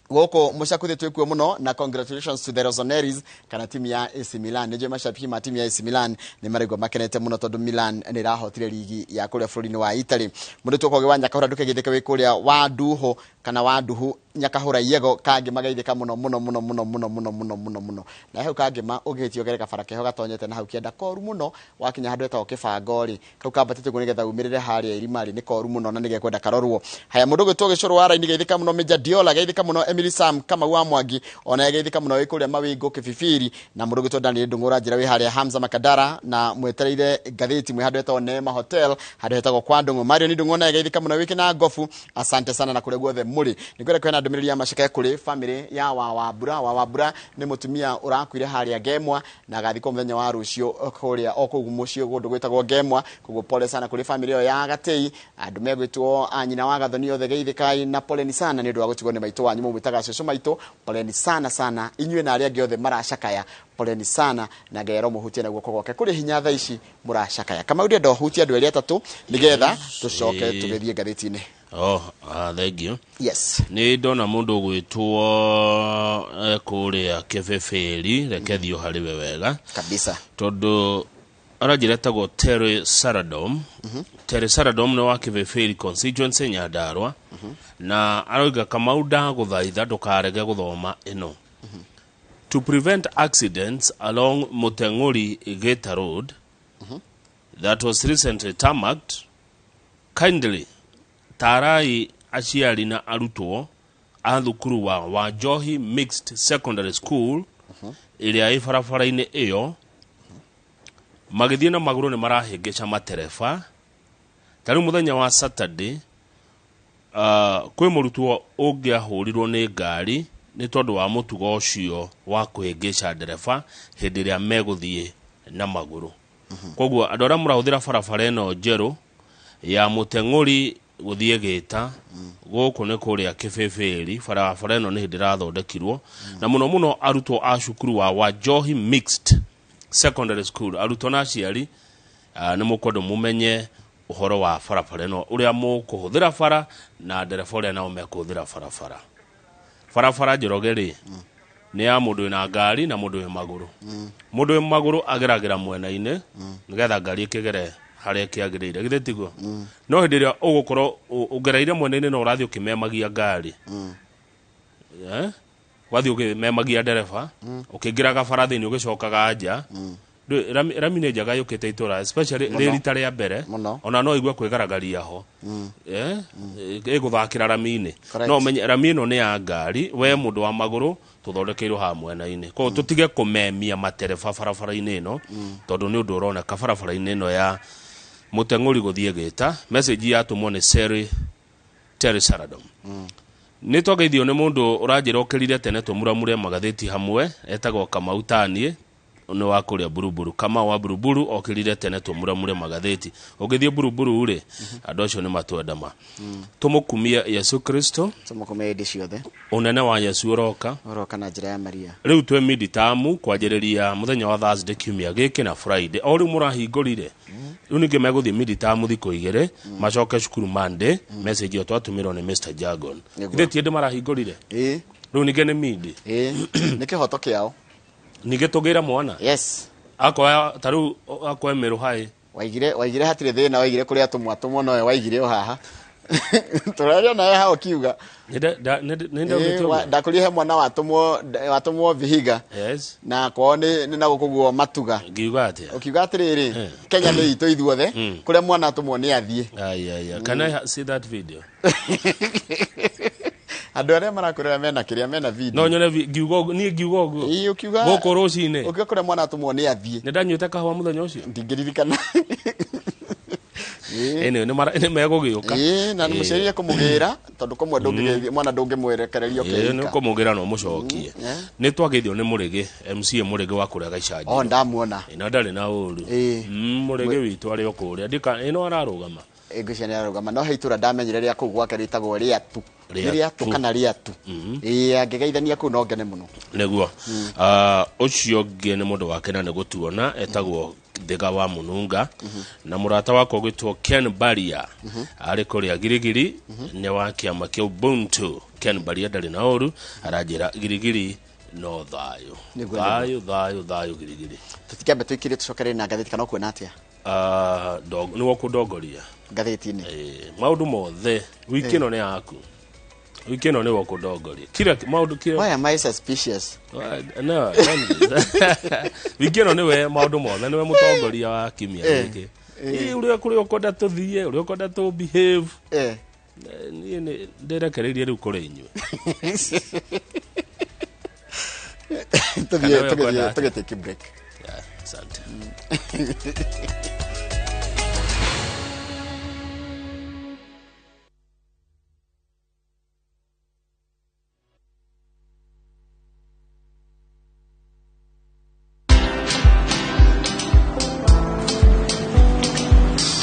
gũkũ mũcakuthi twĩkuo mũno na congratulations to the Rossoneri kana timu ya AC Milan. Nĩnjũĩ macambĩki ma timu ya AC Milan nĩ maraigua makenete mũno tondũ Milan nĩ ĩrahotire ligi ya kũrĩa bũrũri-inĩ wa Italy. Mũndũ tũkoge wa Nyakahũra ndũkegeithĩke wĩ kũrĩa wa Nduhu kana wa Nduhu Nyakahũra Iego kangĩ magaithĩka mũno mũno mũno mũno mũno mũno mũno mũno mũno. Na hau kangĩ ũngĩhĩtia ũgere kabara keho gatonyete na hau kĩanda koru mũno wakinya handũ hetagwo kĩbango rĩ kau kambatĩte ũguo nĩgetha umĩrĩre harĩa irima rĩ nĩ koru mũno na nĩgekwenda karorwo. Haya, mũndũ ũgwĩtwo Gĩcũrũ wa Raini geithĩka mũno. Major Diola geithĩka mũno. Emily Sam Kamau wa Mwangi ona geithĩka mũno wĩ kũrĩa Mawingo Kĩbibiri. Na mũndũ ũgwĩtwo Daniel Ndung'u njĩra wĩ harĩa Hamza Makadara na mwetereire ngathĩti mwĩ handũ hetagwo Neema Hotel handũ hetagwo kwa Ndung'u. Marion Ndung'u naye geithĩka mũno wĩ Kĩnangobu, asante sana na kũrĩa guothe mũrĩ. Nĩngwenda kũheana ndũmĩrĩri ya macakaya kũrĩ family ya Wawambura. Wawambura nĩ mũtumia ũrakuire harĩa Ngemwa na agathikwo mũthenya wa rũciũ kũrĩa o kũu mũciĩ kũndũ gwĩtagwo Ngemwa. Koguo pole sana kũrĩ family ĩyo ya Gatei, andũ megwĩtwo a nyina wa Gathoni othe geithĩkai na poleni sana nĩ ũndũ wa gũtigwo nĩ maitũ wanyu mũmwĩtaga cũcũ maitũ. Poleni sana sana inyuĩ na arĩa angĩ othe maracakaya, poleni sana na Ngai aromũhutia na guoko gwake kũrĩ hinya thaa ici mũracakaya. Kamau ndĩrenda ũhutie andũ erĩ atatũ nĩgetha tũcoke tũgĩthiĩ ngathĩti-inĩ. Oh, thank you. Yes. Nĩ ndona mũndũ ũgwĩtwo kũrĩa Kĩbĩbĩri, reke thiĩ harĩ we wega. Kabisa. Tondũ aranjĩra etagwo Terry Saradom. Terry Saradom nĩ wa Kĩbĩbĩri constituency Nyandarua. Na aroiga Kamau ndagũthaitha ndũkarege gũthoma ĩno. To prevent accidents along Muteng'uri Geta Road that was recently tarmacked, kindly tarai aciari na arutwo a thukuru wa Wanjohi Mixed Secondary School ĩrĩa ĩ barabara-inĩ ĩyo magĩthiĩ na magũrũ nĩ marahĩngĩca matereba. Ta rĩu mũthenya wa Saturday kwĩ mũrutwo ũngĩahũrirwo nĩ ngari nĩ tondũ wa mũtugo ũcio wa kũhĩngĩca ndereba hĩndĩ ĩrĩa megũthiĩ na magũrũ. Koguo andũ arĩa mũrahũthĩra barabara ĩno njerũ ya Muteng'uri gũthiĩ Gĩta gũkũ nĩ kũrĩa Kĩbĩbĩri, barabara ĩno nĩ hĩndĩ ĩrathondekirwo na mũno mũno arutwo a cukuru wa Wanjohi Mixed Secondary School, arutwo na aciari nĩ mũkwenda mũmenye ũhoro wa barabara ĩno ũrĩa mũkũhũthĩra bara na ndereba ũrĩa nao mekũhũthĩra barabara. Barabara Njoroge rĩ nĩ ya mũndũ wĩna ngari na mũndũ wĩ magũrũ. Mũndũ wĩ magũrũ ageragĩra mwena-inĩ nĩgetha ngari ĩkĩgere harĩa ĩkĩagĩrĩire, githĩ tiguo? No hĩndĩ ĩrĩa ũgũkorwo ũgereire mwena-inĩ na ũrathiĩ ũkĩmemagia ngari, ũgathiĩ ũkĩmemagia ndereba, ũkĩingĩraga bara thĩinĩ ũgĩcokaga nja, Ndũĩ, rami nĩ njega yũkĩte itũra especially Mũno. rĩ rita rĩa mbere Mũno. ona no igue kwĩgaragaria ho. Eh, ĩgũthakĩra rami-inĩ. Correct. No menye rami ĩno nĩ ya ngari, we mũndũ wa magũrũ tũthondekeirwo haha mwena-inĩ. Koguo tũtige kũmemia matereba barabara-inĩ ĩno, tondũ nĩ ũndũ ũroneka barabara-inĩ ĩno ya mũteng'ũri gũthiĩ gĩta. Message yatũmwo nĩ Seri Terry Saradom. Nĩ twageithio nĩ mũndũ ũranjĩra ũkĩrire tene tũmuramure magathĩti hamwe, etagwo Kamau Taniĩ, nĩ wa kũrĩa Buruburu. Kamau wa Buruburu okĩrire tene tũmuramure magathĩti. Ũngĩthiĩ Buruburu rĩ, andũ acio nĩ matwenda ma. Tũmũkumie Yesu Kristo. Tũmũkumie hĩndĩ ciothe. Ũnene wa Yesu ũroka. Ũroka na njĩra ya Maria. Rĩu twĩ midterm kwanjĩrĩria mũthenya wa Thursday kiumia gĩkĩ na Friday. O rĩu mũrahingũrire. Rĩu ningĩ megũthiĩ midterm thikũ igĩrĩ, macoke cukuru Monday. Message ĩyo twatũmĩrwo nĩ Mr. Jagon. Nĩguo. Ithe ti hĩndĩ marahingũrire? Ĩĩ. Rĩu ningĩ nĩ midi. Ĩĩ. Nĩ kĩhoto kĩao. Ningĩ tũgĩre mwana. Yes. Akoya ta rĩu akoya mĩrũ haĩ. Waigire hatirĩ thĩna, waigire kũrĩa atũmwo atũmwo nowe waigire o haha. Tũraria nawe haha ũkiuga. Nĩ ndaugĩte ũguo? Ndakũria he mwana watũmwo Vihiga. Yes. Na kwao nĩ na gũkũ guo Matuga. Ngiuga atĩa? Ũkiuga atĩrĩrĩ, Kenya nĩ itũ ithuothe, kũrĩa mwana atũmwo nĩ athiĩ. Ai, ai, ai. Can I see that video? Andũ arĩa marakwĩrora mena kĩrĩa, mena video. No nyone ngiuga ũguo, niĩ ngiuga ũguo. Ĩĩ, ũkiuga Gũkũ rũcinĩ. Ũkiuga kũrĩa mwana atũmwo nĩ athiĩ. Nĩ ndanyuĩte kahũa mũthenya ũcio? Ndingĩririkana. Anyway, nĩ megũgĩũka. Ĩĩ, na nĩ mũciari ekũmũgĩra, tondũ kũmwe ndũngĩgĩthiĩ, mwana ndũngĩmwerekereria Ĩĩ, nĩ ũkĩika. ũkũmũgĩra na ũmũcokie. Nĩ twageithio nĩ Mũrĩgĩ, MCA Mũrĩgĩ wa kũrĩa Gaicanjirũ. Oh, ndamuona. Ĩĩ, na ndarĩ na ũru. Mũrĩgĩ witũ arĩ o kũrĩa. Ndika, ĩno ararũgama. Ĩĩ, ngwĩciria nĩ ararũgama. No he itũra ndamenyire rĩa kũu gwake rĩtagwo Rĩatu. Nĩ Rĩatu kana Rĩatu. Ĩĩ, angĩgeithania kũu no ngene mũno. Nĩguo. Ũcio ũngĩ nĩ mũndũ wake na nĩ gũtuona, etagwo Thiga wa Mũnunga. Na mũrata wakwa ũgwĩtwo Ken Baria. Arĩ kũrĩa Girigiri, nĩ wa kĩama kĩa Ubuntu. Ken Baria ndarĩ na ũru, aranjĩra Girigiri no thayũ. Nĩguo, nĩguo. Thayũ, thayũ, thayũ Girigiri. Tũtikĩambe tũikĩrie tũcokerere na ngathĩti kana ũkuona atĩa? Nĩwe ũkũndongoria ngathĩti-inĩ. Maũndũ mothe wiki ĩno nĩ yaku. Wiki ĩno nĩwe ũkũndongoria. Kila maũndũ kila. Why am I suspicious? No, don't be. Wiki ĩno nĩwe maũndũ mothe, nĩwe mũtongoria wa kiumia gĩkĩ. Ĩ, ũrĩa kũrĩa ũkwenda tũthiĩ, ũrĩa ũkwenda tũ behave. Niĩ nĩ ndĩrekereirie rĩu kũrĩ inyuĩ. Tũthiĩ, Kana wewe tũgĩthiĩ, ũkwenda atĩa? tũgĩ take a break. Yeah, asante.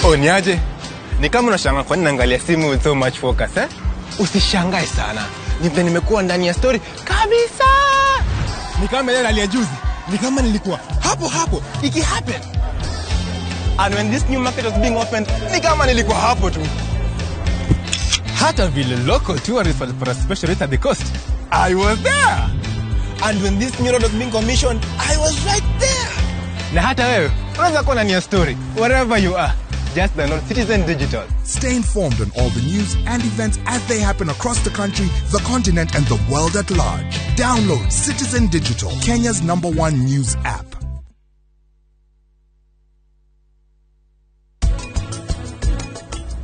Oh, niaje? Ni kama unashangaa kwa nini naangalia simu with so much focus, eh? Usishangae sana. Ni vile nimekuwa ndani ya story kabisa. Ni kama ile rally ya juzi. Ni kama nilikuwa hapo hapo iki happen. And when this new market was being opened, ni kama nilikuwa hapo tu. Hata vile local tourists walipata special rate at the coast, I was there. And when this new road was being commissioned, I was right there. Na hata wewe unaweza kuwa ndani ya story wherever you are. Just download Citizen Digital. Stay informed on all the news and events as they happen across the country, the continent, and the world at large. Download Citizen Digital, Kenya's #1 news app.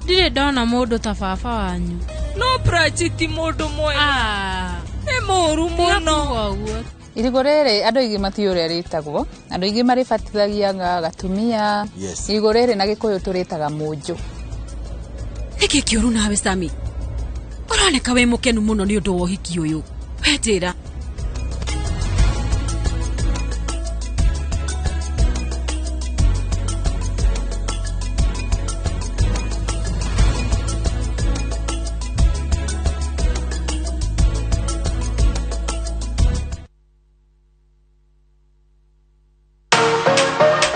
Ndirĩ ndona mũndũ ta baba wanyu. No Prachi ti mũndũ mwega. Nĩ mũũru mũno. Tiga kuuga ũguo. Irigũ rĩrĩ andũ aingĩ matiũĩ ũrĩa rĩtagwo. Andũ aingĩ marĩbatithagia gatumia. Yes. Irigũ rĩrĩ na Gĩkũyũ tũrĩtaga mũnjũ. Nĩkĩ kĩũru nawe Sami? Ũroneka wĩ mũkenu mũno nĩ ũndũ wa ũhiki ũyũ. We njĩra.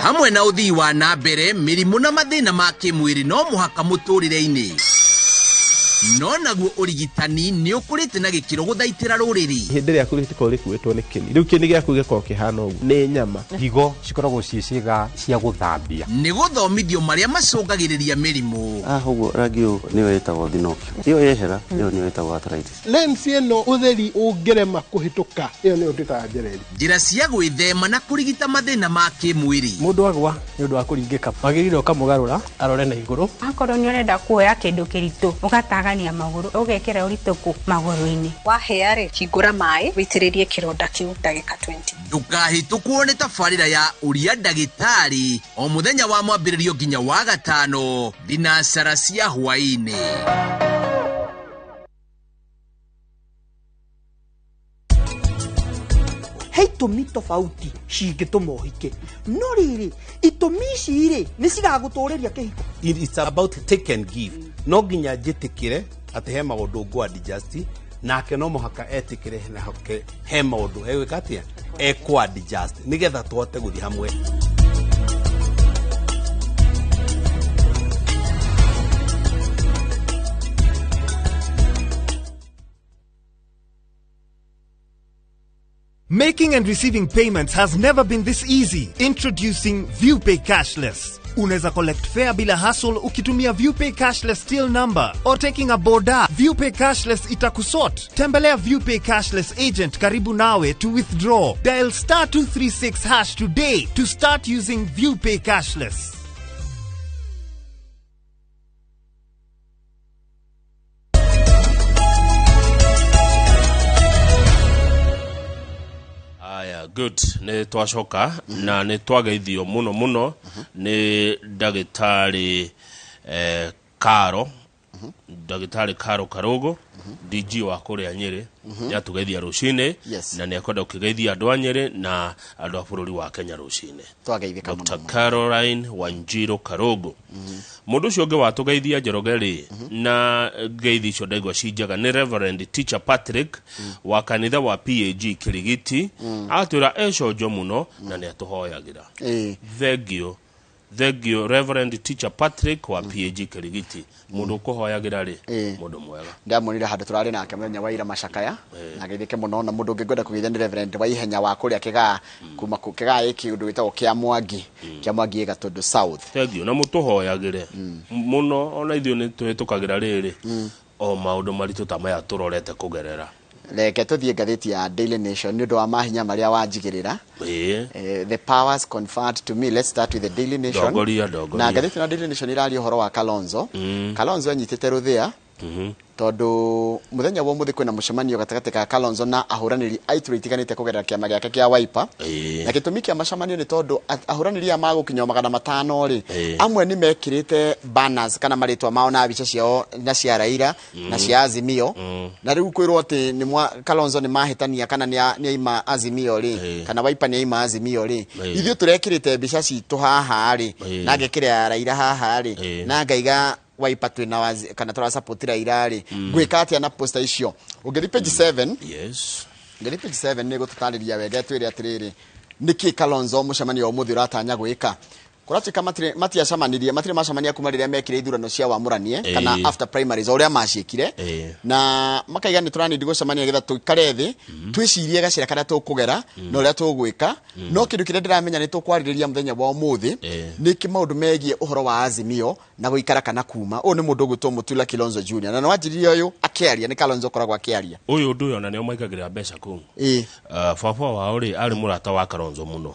Hamwe na ũthii wa na mbere, mĩrimũ na mathĩna ma kĩmwĩrĩ no mũhaka mũtũrĩre-inĩ. No naguo ũrigitani nĩ ũkũrĩte na gĩkĩro gũthaitĩra rũrĩrĩ. Ihĩndĩ rĩaku rĩtikorwo rĩkuĩtwo nĩ kĩni, rĩu kĩni gĩaku gĩkorwo kĩhana ũguo nĩ nyama. Higo cikoragwo ciĩ ciĩga cia gũthambia. Nĩ gũthomithio marĩa macũngagĩrĩria mĩrimũ. Haha ũguo rangi ũyũ nĩyo ĩtagwo thinokio, ĩyo yehera ĩyo nĩyo ĩtagwo arthritis. Lens ĩno ũtheri ũngĩrema kũhĩtũka, ĩyo nĩyo twĩtaga njereri. Njĩra cia gwĩthema na kũrigita mathĩna ma kĩmwĩrĩ. Mũndũ agwa nĩ ũndũ wa kũringĩka, wagĩrĩire ũkamũgarũra arore na igũrũ. Akorwo nĩ ũrenda kuoya kĩndũ kĩritũ, ũgatagania magũrũ, ũgekĩra ũritũ kũ magũrũ-inĩ. Wahĩa rĩ, hingũra maĩ wĩitĩrĩrie kĩronda kĩu ndagĩka 20. Ndũkahĩtũkwo nĩ tabarĩra ya ũria ndagĩtarĩ o mũthenya wa mwambĩrĩrio nginya wa gatano thinacara cia hwaĩ-inĩ. He itũmi tofauti cingĩtũma ũhike, no rĩrĩ itũmi ici rĩ nĩ cigagũtũrĩria kĩhiko. It's about take and give. No nginya njĩtĩkĩre atĩ he maũndũ ngũ adjust, nake no mũhaka etĩkĩre nake he maũndũ egwĩka atĩa ekũ adjust nĩgetha tũhote gũthiĩ hamwe. Making and receiving payments has never been this easy. Introducing ViewPay Cashless. Unaweza collect fare bila hassle ukitumia ViewPay Cashless till number or taking a boda. ViewPay Cashless itakusort. Tembelea ViewPay Cashless agent karibu nawe to withdraw. Dial star 236 hash today to start using ViewPay Cashless. Aya, good. Nĩ twacoka na nĩ twageithio mũno mũno nĩ ndagĩtarĩ Karo, ndagĩtarĩ Karo Karogo, DG wa kũrĩa Nyĩrĩ, nĩ atũgeithia rũcinĩ. Yes. Na nĩ akwenda gũkĩgeithia andũ a Nyĩrĩ na andũ a bũrũri wa Kenya rũcinĩ. Twageithĩka mũno. Dr. Caroline Wanjiru Karogo. Mũndũ ũcio ũngĩ watũgeithia Njoroge rĩ, na ngeithi icio ndaigua ci njega, nĩ Reverend Teacher Patrick wa kanitha wa PAG Kirigiti. Atwĩra econjo mũno na nĩ atũhoyagĩra. Thengio, thengio Reverend Teacher Patrick wa PAG Kirigiti. Mũndũ ũkũhoyagĩra rĩ, mũndũ mwega. Ndamuonire handũ tũrarĩ nake mũthenya wa ira macakaya, na geithĩke mũno. Na mũndũ ũngĩ ngwenda kũgeithia nĩ Reverend wa Ihenya wa kũrĩa Kĩgaa, kuma Kĩgaa ĩ kĩũndũ gĩtagwo Kĩa Mwangi, Kĩa Mwangi ĩ Gatũndũ South. Thengio na mũtũhoyagĩre mũno, ona ithuĩ nĩ tũhĩtũkagĩra rĩrĩ o maũndũ maritũ ta maya tũrorete kũgerera. Reke tũthiĩ ngathĩti ya Daily Nation nĩ ũndũ wa mahinya marĩa wanjigĩrĩra. The powers conferred to me. Let's start with the Daily Nation. Ndongoria, ndongoria. Na ngathĩti ya Daily Nation ĩraria ũhoro wa Kalonzo. Kalonzo anyitĩte rũthĩa tondũ mũthenya wa ũmũthĩ kwĩna mũcemanio gatagatĩ ka Kalonzo na ahũranĩri a iturwa itiganĩte kũgerera kĩama gĩake kĩa Wiper. Na gĩtũmi kĩa macemanio nĩ tondũ ahũranĩri aya magũkinya 500 rĩ, amwe nĩ mekĩrĩte banners kana marĩtwa mao na mbica ciao na cia Raila na cia Azimio. Na rĩu kwĩrwo atĩ nĩ Kalonzo nĩ mahĩtania kana nĩ aima Azimio rĩ, kana Wiper nĩ aima Azimio rĩ, ithuĩ tũrekĩrĩte mbica citũ haha rĩ, na ngekĩra ya Raila haha rĩ, na ngaiga Wiper twĩna kana tũra support Raila rĩ, ngwĩka atĩa na poster icio? Ũngĩthiĩ page 7, Yes. Ũngĩthiĩ page 7 nĩ gũtũtarĩria wega twĩre atĩrĩrĩ, nĩkĩ Kalonzo mũcemanio wa ũmũthĩ ũratanya gwĩka. Kũratuĩka matiacemanirie, matirĩ macemania kuma rĩrĩa mekire ithurano cia wamũranie, kana after primaries, o ũrĩa maciĩkire. Na makaiga nĩ tũranindi gũcemania nĩgetha tũikare thĩ, twĩcirie gacĩra karĩa tũkũgera, na ũrĩa tũgwĩka. No kĩndũ kĩrĩa ndĩramenya nĩ tũkwarĩrĩria mũthenya wa ũmũthĩ, nĩ kĩ maũndũ megiĩ ũhoro wa Azimio na gũikara kana kuma. Ũyũ nĩ mũndũ ũgwĩtwo Mutula Kilonzo Junior. Na nĩwanjirie ũyũ akĩaria, nĩ Kalonzo ũkoragwo akĩaria. Ũyũ ũndũ ũyũ ona nĩo maikagĩrĩra mbeca kũu. Baba wao rĩ, arĩ mũrata wa Kalonzo mũno.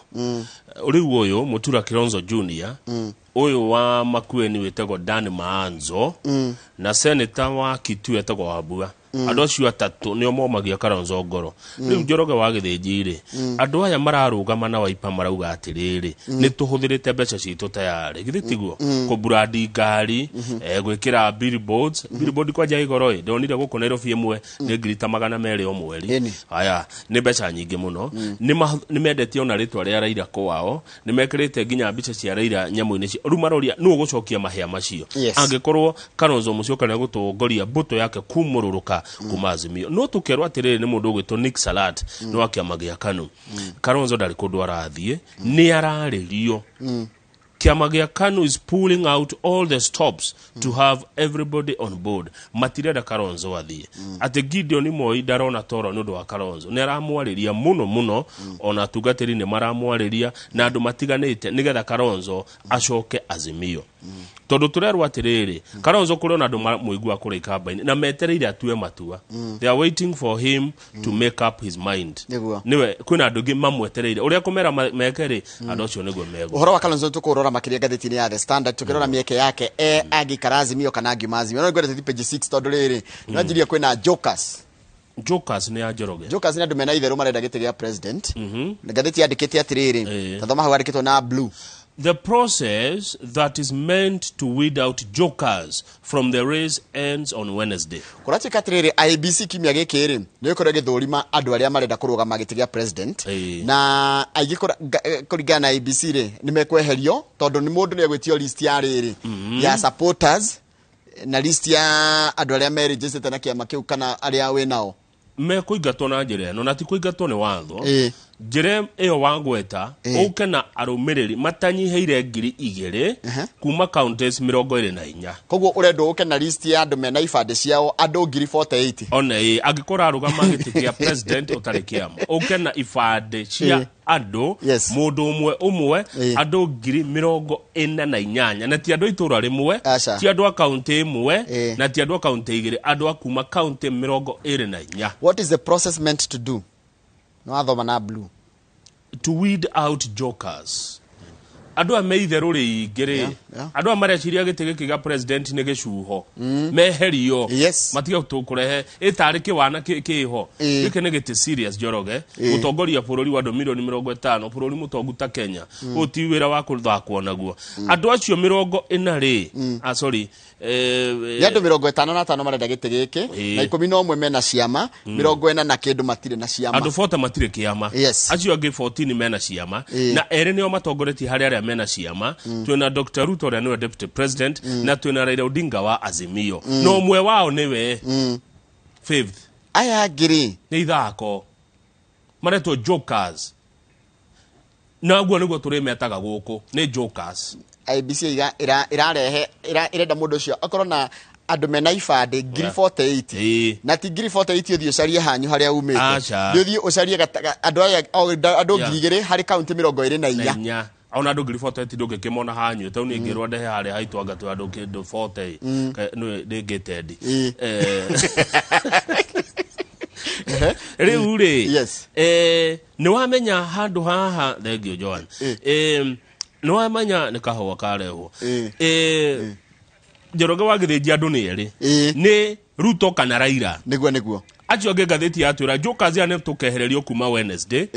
Rĩu ũyũ Mutula Kilonzo Junior, ũyũ wa Makueni wĩtagwo Dan Maanzo, na senator wa Kitui etagwo Wambua. Andũ acio atatũ nĩo momagia Kalonzo ngoro. Rĩu Njoroge wa Gĩthĩnji rĩ, andũ aya mararũgama na Wiper marauga atĩrĩrĩ, nĩ tũhũthĩrĩte mbeca citũ tayarĩ, githĩ tiguo? Kũbrandi ngari, gwĩkĩra billboards. Billboard kwanja igoro ĩ, ndonire gũkũ Nairobi ĩmwe nĩ ngiri ta 200 o mweri. Haya, nĩ mbeca nyingĩ mũno. Nĩ mendetie ona rĩtwa rĩa Raila kwao, nĩ mekĩrĩte nginya mbica cia Raila nyamũ-inĩ cio. Rĩu maroria nũ ũgũcokia mahĩa macio? Angĩkorwo Kalonzo Musyoka nĩ egũtongoria mbũtũ yake kumũrũrũka kuma Azimio. No tũkerwo atĩrĩrĩ, nĩ mũndũ ũgwĩtwo Nick Salat, nĩ wa kĩama gĩa KANU. Kalonzo ndarĩ kũndũ arathiĩ, nĩ ararĩrio. Kĩama gĩa KANU is pulling out all the stops to have everybody on board. Matirenda Kalonzo athiĩ. Atĩ Gideon Moi ndarona toro nĩ ũndũ wa Kalonzo. Nĩ aramwarĩria mũno mũno, ona atungatĩri nĩ maramwarĩria na andũ matiganĩte nĩgetha Kalonzo acoke Azimio. Tondũ tũrerwo atĩrĩrĩ, Kalonzo kũrĩ ona andũ maramũigua kũrĩa ikamba-inĩ na metereire atue matua. They are waiting for him to make up his mind. Nĩguo. Nĩwe kwĩna andũ angĩ mamwetereire ũrĩa kũmera meke rĩ, andũ acio nĩguo megũ. Ũhoro wa Kalonzo tũkũrora makĩria ngathĩti-inĩ ya The Standard tũkĩrora mĩeke yake e angĩikara Azimio kana angiuma Azimio. No ngwenda tũthiĩ page 6 tondũ rĩrĩ nĩwanjirie kwĩna jokers. Jokers nĩ ya Njoroge. Jokers nĩ andũ mena itherũ marenda gĩtĩ gĩa president. Na ngathĩti yandĩkĩte atĩrĩrĩ, tathoma hau yandĩkĩtwo na blue. The process that is meant to weed out jokers from the race ends on Wednesday. Kũratuĩka atĩrĩrĩ, IEBC kiumia gĩkĩ rĩ nĩ ĩkorwo ĩgĩthũrima andũ arĩa marenda kũrũgama gĩtĩ gĩa president. Na aingĩ kũringana na IEBC rĩ nĩ mekweherio tondũ nĩ mũndũ nĩ egwĩtio list ya rĩrĩ ya supporters na list ya andũ arĩa merejĩcĩte na kĩama kĩu kana arĩa wĩ nao. Mekũingatwo na njĩra ĩno na ti kũingatwo nĩ watho. Njĩra ĩyo wagweta ũke na arũmĩrĩri matanyihĩire 2,000 kuma counties 24. Koguo ũrendwo ũke na list ya andũ mena ibandĩ ciao andũ 48,000. Ona ĩ angĩkorwo arũgama gĩtĩ kĩa president ũtarĩ kĩama ũke na ibandĩ cia andũ mũndũ ũmwe ũmwe andũ 48,000 na ti andũ itũra rĩmwe, ti andũ a kaunti ĩmwe na ti andũ a kaunti igĩrĩ, andũ a kuma kaunti 24. What is the process meant to do? No athoma na blue. To weed out jokers. Andũ a me itherũ rĩingĩ rĩ, andũ aya mareciria gĩtĩ gĩkĩ gĩa president nĩ gĩcuho. Meherio. Matige kũrehe ĩtarĩ kĩwana kĩho. Gĩkĩ nĩ gĩtĩ serious Njoroge. Gũtongoria bũrũri wa andũ milioni 50, bũrũri mũtongu ta Kenya. Ũyũ ti wĩra wa kũthakwo naguo. Andũ acio 40 rĩ, sorry, Nĩ andũ 55 marenda gĩtĩ gĩkĩ, na 11 mena ciama, 40 na kĩndũ matirĩ na ciama. Andũ 40 matirĩ kĩama. Acio angĩ 14 mena ciama. Na erĩ nĩo matongoretie harĩ arĩa mena ciama. Twĩna Dr. Ruto ũrĩa nĩwe deputy president, na twĩna Raila Odinga wa Azimio. Na ũmwe wao nĩwe fifth. Aya angĩ rĩ? Nĩ ithako. Maretwo jokers. Na ũguo nĩguo tũrĩmetaga gũkũ, nĩ jokers. IEBC irarehe, irenda mũndũ ũcio akorwo na andũ mena ibandĩ 48,000. Na ti 48,000 ũthiĩ ũcarie hanyu harĩa umĩte. Nĩ ũthiĩ ũcarie andũ aya, andũ 2,000 harĩ kaunti 24. Inya. Ona andũ 48,000 ndũngĩkĩmona hanyu, tondũ niĩ ngĩrwo ndehe harĩa haitũ anga twĩ andũ kĩndũ 40. Nĩ ndĩngĩtendi. Rĩu rĩ, nĩ wamenya handũ haha, thank you Joan. Nĩ wamenya nĩ kahũa karehwo. Njoroge wa Gĩthĩnji andũ nĩ erĩ. Nĩ Ruto kana Raila. Nĩguo, nĩguo. Acio angĩ ngathĩti yatwĩra jokers aya nĩ tũkehererio kuma Wednesday.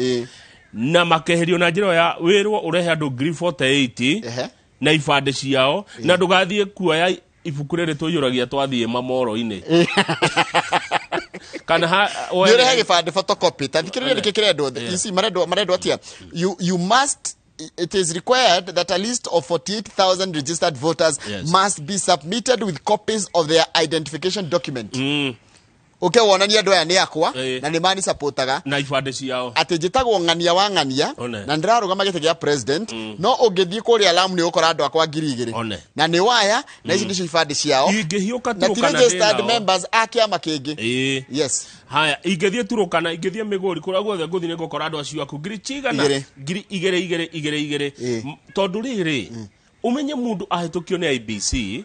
Na makeherio na njĩra ya wĩrwo ũrehe andũ 48,000 na ibandĩ ciao, na ndũgathiĩ kuoya ibuku rĩrĩ tũiyũragia twathiĩ mamoro-inĩ. Kana ha, Nĩ ũrehe gĩbandĩ photocopy. Ta thikĩrĩria nĩkĩ kĩrendwo. Ici marendwo atĩa? You must, it is required that a list of 48,000 registered voters must be submitted with copies of their identification document. Ũke wonanie andũ aya nĩ akwa, na nĩ mani supportaga. Na ibandĩ ciao. Atĩ njĩtagwo Ng'ania wa Ng'ania, na ndĩrarũgama gĩtĩ gĩa president, no ũngĩthiĩ kũrĩa Lamu nĩ ũgũkora andũ akwa 2,000. Na nĩ waya, na ici nĩcio ibandĩ ciao. Ingĩhiũka Na ti Turukana registered ndĩ nao. members a kĩama kĩngĩ. Haya, ingĩthiĩ Turukana, ingĩthiĩ Migori, kũrĩa guothe ngũthiĩ nĩ ngũkora andũ acio aku ngiri cigana? Igĩrĩ. Ngiri igĩrĩ, igĩrĩ, igĩrĩ, igĩrĩ. Tondũ rĩrĩ, ũmenye mũndũ ahĩtũkio nĩ IEBC,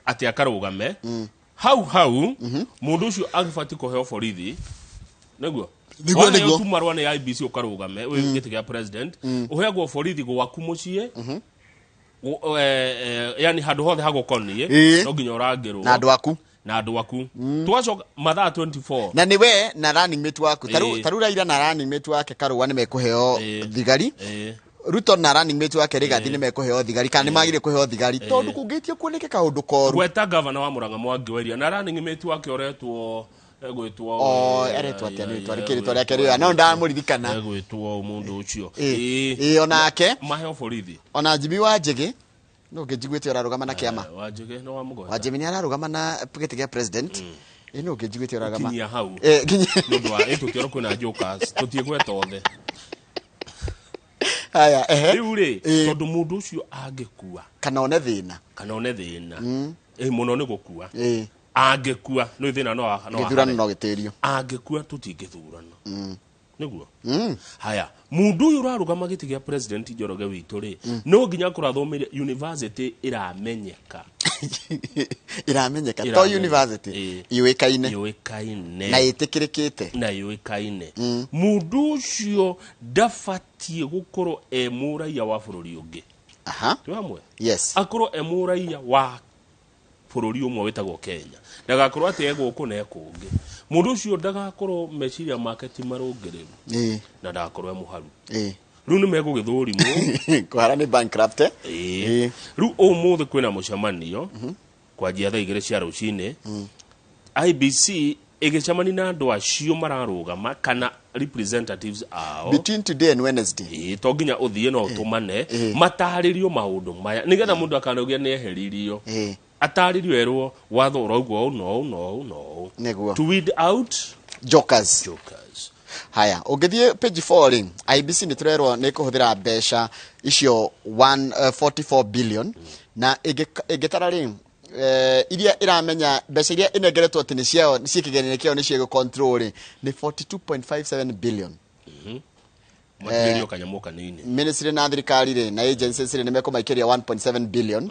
atĩ akarũgame, hau hau, mũndũ ũcio agĩbatiĩ kũheo borithi. Nĩguo? Nĩguo, Waheo nĩguo. tu marũa nĩ IEBC ũkarũgame, wĩ gĩtĩ kĩa president, ũheagwo borithi gwaku mũciĩ, yani handũ hothe hagũkoniĩ, no nginya ũrangĩrwo. Na andũ aku. Na andũ aku. Tũgacoka mathaa 24. Na nĩwe na running mate waku. Ta rĩu Raila na running mate wake Karũa nĩ mekũheo thigari. Ruto na running mate wake Rigathi nĩ mekũheo thigari, kana nĩ magire kũheo thigari. Tondũ kũngĩtie kuoneke kaũndũ koru. Gweta gavana wa Murang'a Mwangi wa Iria na running mate wake ũretwo, egwĩtwo, Oh, aretwo atĩa? Nĩ rĩtwa rĩkĩ rĩtwa rĩake rĩoya? No ndamũririkana. Egwĩtwo mũndũ ũcio. Onake. Maheo borithi. Ona Jimmy wa Njĩgĩ, no ngĩnjiguĩte ũrarũgama na kĩama. Wa Njĩgĩ nĩ wa Mũgweta. Wa Njĩgĩ nĩ ararũgama na gĩtĩ kĩa president. No ngĩnjiguĩte ũrarũgama. Kinyia hau. Kinyia. Nĩ ũndũ wa, tũtiorwo kwĩna jokers, tũtiĩgweta othe. Haya, ehe. Rĩu rĩ, Ĩĩ. tondũ mũndũ ũcio angĩkua Kana one thĩna. Kana one thĩna. Ĩ mũno nĩ gũkua. Angĩkua nĩ thĩna no Gĩthurano ahare. no gĩtĩrio. Angĩkua tũtingĩthurana nĩguo. Haya, mũndũ ũyũ ũrarũgama gĩtĩ gĩa president, Njoroge witũ rĩ, no nginya akorwo athomeire university ĩramenyeka. Ĩramenyeka to Ĩramenyeka. University Ĩĩ. yũĩkaine. Yũĩkaine. Na ĩtĩkĩrĩkĩte. Na yũĩkaine. Mũndũ ũcio ndabatiĩ gũkorwo e mũraiya wa bũrũri ũngĩ. Aha. Twĩ hamwe? Yes. Akorwo e mũraiya wa bũrũri ũmwe wĩtagwo Kenya, ndagakorwo atĩ e gũkũ na e kũngĩ. Mũndũ ũcio ndagakorwo meciria make ti marũngĩrĩru na ndagakorwo e mũharu. Rĩu nĩ megũgĩthũrimwo. Kũhara nĩ bankrupt, eh? Ĩĩ. Rĩu ũmũthĩ kwĩna mũcemanio kwanjia thaa 2 cia rũcinĩ, IEBC ĩgĩcemania na andũ acio mararũgama kana representatives ao. Between today and Wednesday. Ĩĩ, to nginya ũthiĩ, no ũtũmane matarĩrio maũndũ maya nĩgetha mũndũ akanauge nĩ eheririo. Atarĩrio, erwo watho ũrauga ũũ na ũũ na ũũ na ũũ. Nĩguo. To weed out jokers. Jokers. Haya, ũngĩthiĩ page 4 rĩ, IEBC nĩ tũrerwo nĩ kũhũthĩra mbeca icio 144 billion na ĩngĩtara rĩ, iria ĩramenya mbeca iria ĩnengeretwo atĩ nĩ ciao ciĩ kĩgeranio kĩao nĩ cio control rĩ, nĩ 42.57 billion. Matigĩrio kanyamũ kanini. Ministry na thirikari rĩ na agencies rĩ nĩ mekũmaikĩria 1.7 billion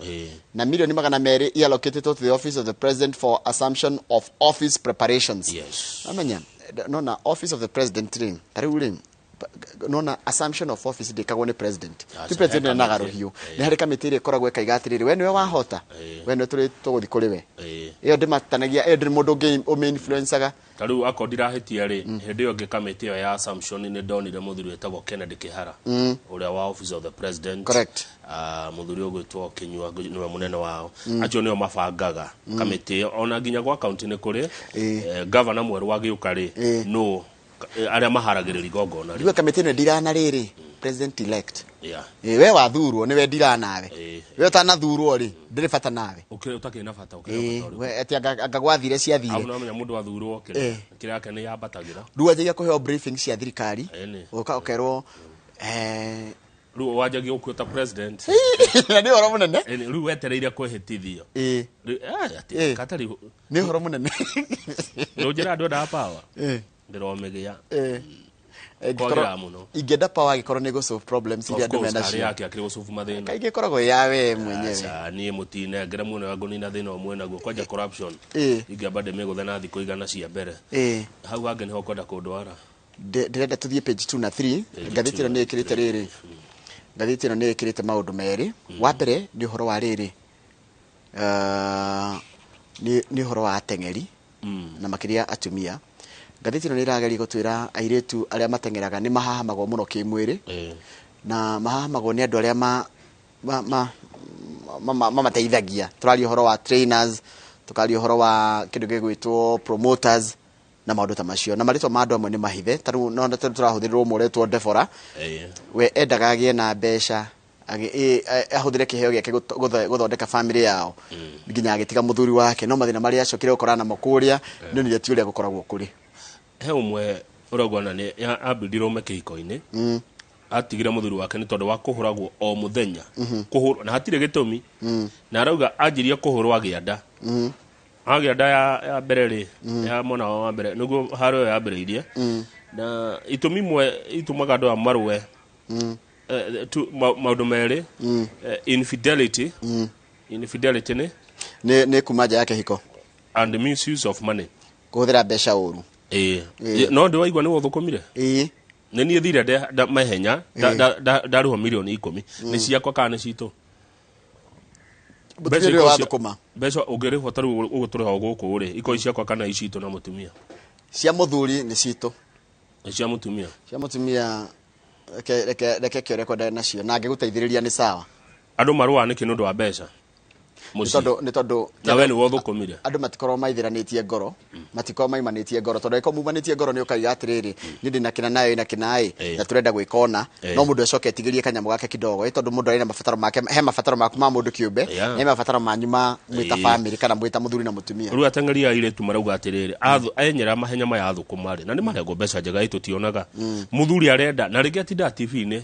na milioni 200 allocated to the Office of the President for assumption of office preparations. Amenya nona Office of the President rĩ, ta rĩu rĩ, nona assumption of office ndĩkagwo nĩ president. Ti Aca, president he na kamĩtĩ. garũhiũ nĩ harĩ kamĩtĩ ĩrĩa ĩkoragwo ĩkaiga atĩrĩrĩ, we nĩwe wahota, we nĩwe tũrĩ tũgũthiĩ kũrĩ we. Ĩyo ndĩmatanagia, ĩyo ndĩrĩ mũndũ ũngĩ ũmĩ-influencaga. Ta rĩu akorwo ndirahĩtia rĩ, hĩndĩ ĩyo ĩngĩ kamĩtĩ ĩyo ya assumption nĩ ndonire mũthuri wĩtagwo Kennedy Kĩhara, ũrĩa wa Office of the President. Ah, mũthuri ũgwĩtwo Kinyua nĩwe mũnene wao. Acio nĩo mabangaga kamĩtĩ ĩyo. Ona nginya gwa kaunti nĩ kũrĩ gavana mwerũ wagĩũka rĩ, no arĩa maharagĩrĩria igongona rĩ. Ndiwe kamĩtĩ ĩno ndirana rĩrĩ president elect. Ĩ, we wathurwo nĩwe ndira nawe. We ũtanathurwo rĩ, ndĩrĩ bata nawe. Ũkĩrĩ ũtakĩrĩ na bata, ũkĩrĩ na bata ũrĩkũ? We atĩ anga gwathire ciathire. Au no menya mũndũ athurwo kĩrĩa kĩrĩa yake nĩ yambatagĩra. Rĩu anjagia kũheo briefing cia thirikari. Ĩni. Ũka ũkerwo Rĩu wanjagia gũkua ta president. Na nĩ ũhoro mũnene. Ĩni, rĩu wetereire kwĩhĩtithio. Rĩu, atĩ, katarĩ Nĩ ũhoro mũnene. Nĩ ũnjĩra andũ endaga power. Ndĩromĩgĩa. Kwagĩra mũno. Ingĩenda power angĩkorwo nĩ gũ solve problems iria Of andũ course, mena harĩ nacio. yake akĩrĩ gũcubu mathĩna. Kaingĩ ĩkoragwo ĩ ya we mwenyewe. Aca, niĩ mũtinengere muone wa ngũnina thĩna ũmwe naguo kwanja corruption. Ingĩamba ndĩmĩgũthe na thikũ 100 cia mbere. Hau hangĩ nĩho kwenda kũndwara. Ndĩrenda tũthiĩ page 2 na 3. Page Ngathĩti 2 ĩno nĩ ĩkĩrĩte rĩrĩ, ngathĩti ĩno nĩ ĩkĩrĩte maũndũ merĩ. Wa mbere nĩ ũhoro wa rĩrĩ, nĩ ũhoro wa ateng'eri na makĩria atumia. Ngathĩti ĩno nĩ ĩrageria gũtwĩra airĩtu arĩa mateng'eraga nĩ mahahamagwo mũno kĩmwĩrĩ na mahahamagwo nĩ andũ arĩa mamateithagia. Tũraria ũhoro wa trainers, tũkaria ũhoro wa kĩndũ gĩgwĩtwo promoters na maũndũ ta macio, na marĩtwa ma andũ amwe nĩ mahithe. Ta rĩu no tũrahũthĩrwo ũmwe ũretwo Deborah. We endaga agĩe na mbeca, ahũthĩre kĩheo gĩake gũthondeka family yao nginya agĩtiga mũthuri wake, no mathĩna marĩa acokire gũkorana namo kũrĩa nĩ onire ti ũrĩa gũkoragwo kũrĩ. He ũmwe ũrauga nĩ ambindirwo me kĩhiko-inĩ, atigire mũthuri wake nĩ tondũ wa kũhũragwo o mũthenya. Kũhũrwo na hatirĩ gĩtũmi. Na arauga anjirie kũhũrwo agĩa nda. Agĩa nda ya mbere rĩ, ya mwana wao wa mbere, nĩguo haro ĩyo yambĩrĩirie. Na itũmi imwe itũmaga andũ aya marũe, maũndũ merĩ, infidelity. Infidelity nĩ nĩ kuma nja ya kĩhiko. And misuse of money. Kũhũthĩra mbeca ũru. Ĩĩ. Ĩĩ. No ndĩ waigua nĩ wothũkũmire. Nĩ niĩ thire mahenya ndarĩhwo milioni 10. Nĩ ciakwa kana nĩ citũ? Mũtumia nĩwe wathũkũma. Mbeca ũngĩrĩhwo ta rĩu ũgũtũrĩha gũkũ rĩ, ikorwo ciakwa kana icitũ na mũtumia? Cia mũthuri nĩ citũ. Nĩ cia mũtumia. Cia mũtumia reke kĩore kwenda nacio na angĩgũteithĩrĩria nĩ sawa. Andũ marũaga nĩkĩ nĩ ũndũ wa mbeca? Nĩ tondũ Na we nĩwe ũthũkũmire. Andũ matikorwo maithĩranĩtie ngoro. Matikorwo maimanĩtie ngoro, tondũ angĩkorwo mumanĩtie ngoro nĩ ũkaiga atĩrĩrĩ, niĩ ndĩna kĩna nayo ĩna kĩna ĩ, na tũrenda gwĩka ũna, no mũndũ acoke etigĩrie kanyamũ gake kidogo, ĩ tondũ mũndũ arĩ na mabataro make. He mabataro maku ma mũndũ kĩũmbe, he mabataro manyu ma mwĩta family kana mwĩta mũthuri na mũtumia. Rĩu ateng'eri a airĩtu marauga atĩrĩrĩ, enyera mahenya maya athũkũma rĩ, na nĩ marengwo mbeca njega ĩ tũtionaga mũthuri arenda na rĩngĩ atindaga TV-inĩ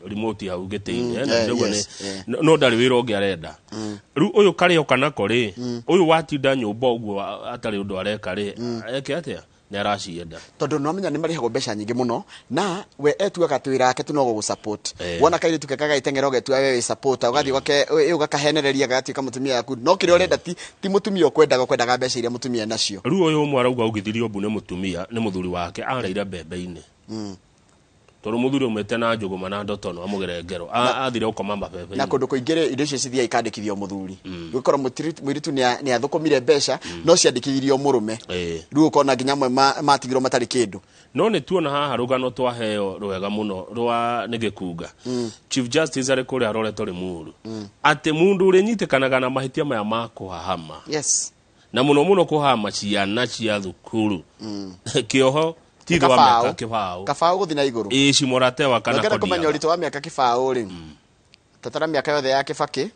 remote hau gĩtĩ-inĩ, na ndĩrauga no ndarĩ wĩra ũngĩ arenda. Rĩu ũyũ karĩo kanako rĩ, ũyũ watinda nyũmba ũguo atarĩ ũndũ areka rĩ, eke atĩa? Nĩ aracienda. Tondũ nĩwamenya nĩ marĩhagwo mbeca nyingĩ mũno, na we etuaga atĩ wĩra wake tu no gũgũ support. Wona kairĩtu ke kagagĩteng'era ũgetua we wĩ supporter, ũgathiĩ ũgakahenereria gagatuĩka mũtumia waku, no kĩrĩa ũrenda ti mũtumia ũkwendaga, ũkwendaga mbeca iria mũtumia enacio. Rĩu ũyũ ũmwe arauga augithirio mbu nĩ mũtumia, nĩ mũthuri wake, areire mbembe-inĩ. Tondũ mũthuri aumĩte na njũgũma na ndotono amũgere ngero. Athire gũkoma mabebe-inĩ. Na kũndũ kũingĩ rĩ, indo icio cithiaga ikandĩkithio mũthuri. Gũkorwo mũirĩtu nĩ athũkũmire mbeca, no ciandĩkithirio mũrũme. Rĩu ũkona nginya amwe matigirwo matarĩ kĩndũ. No nĩ tuona haha rũgano twaheo rwega mũno rwa nĩ gĩkunga. Chief Justice arĩ kũrĩa aroretwo Limuru. Atĩ mũndũ ũrĩnyitĩkanaga na mahĩtia maya ma kũhahama. Na mũno mũno kũhahama ciana cia thukuru. Kĩoho ti thĩ wa mĩaka kĩbaũ. Kabaũ gũthiĩ na igũrũ. Ĩĩ, cimoratewa kana Ũngĩenda kũmenya kodiaga. ũritũ wa mĩaka kĩbaũ rĩ, tatara mĩaka yothe ya Kibaki,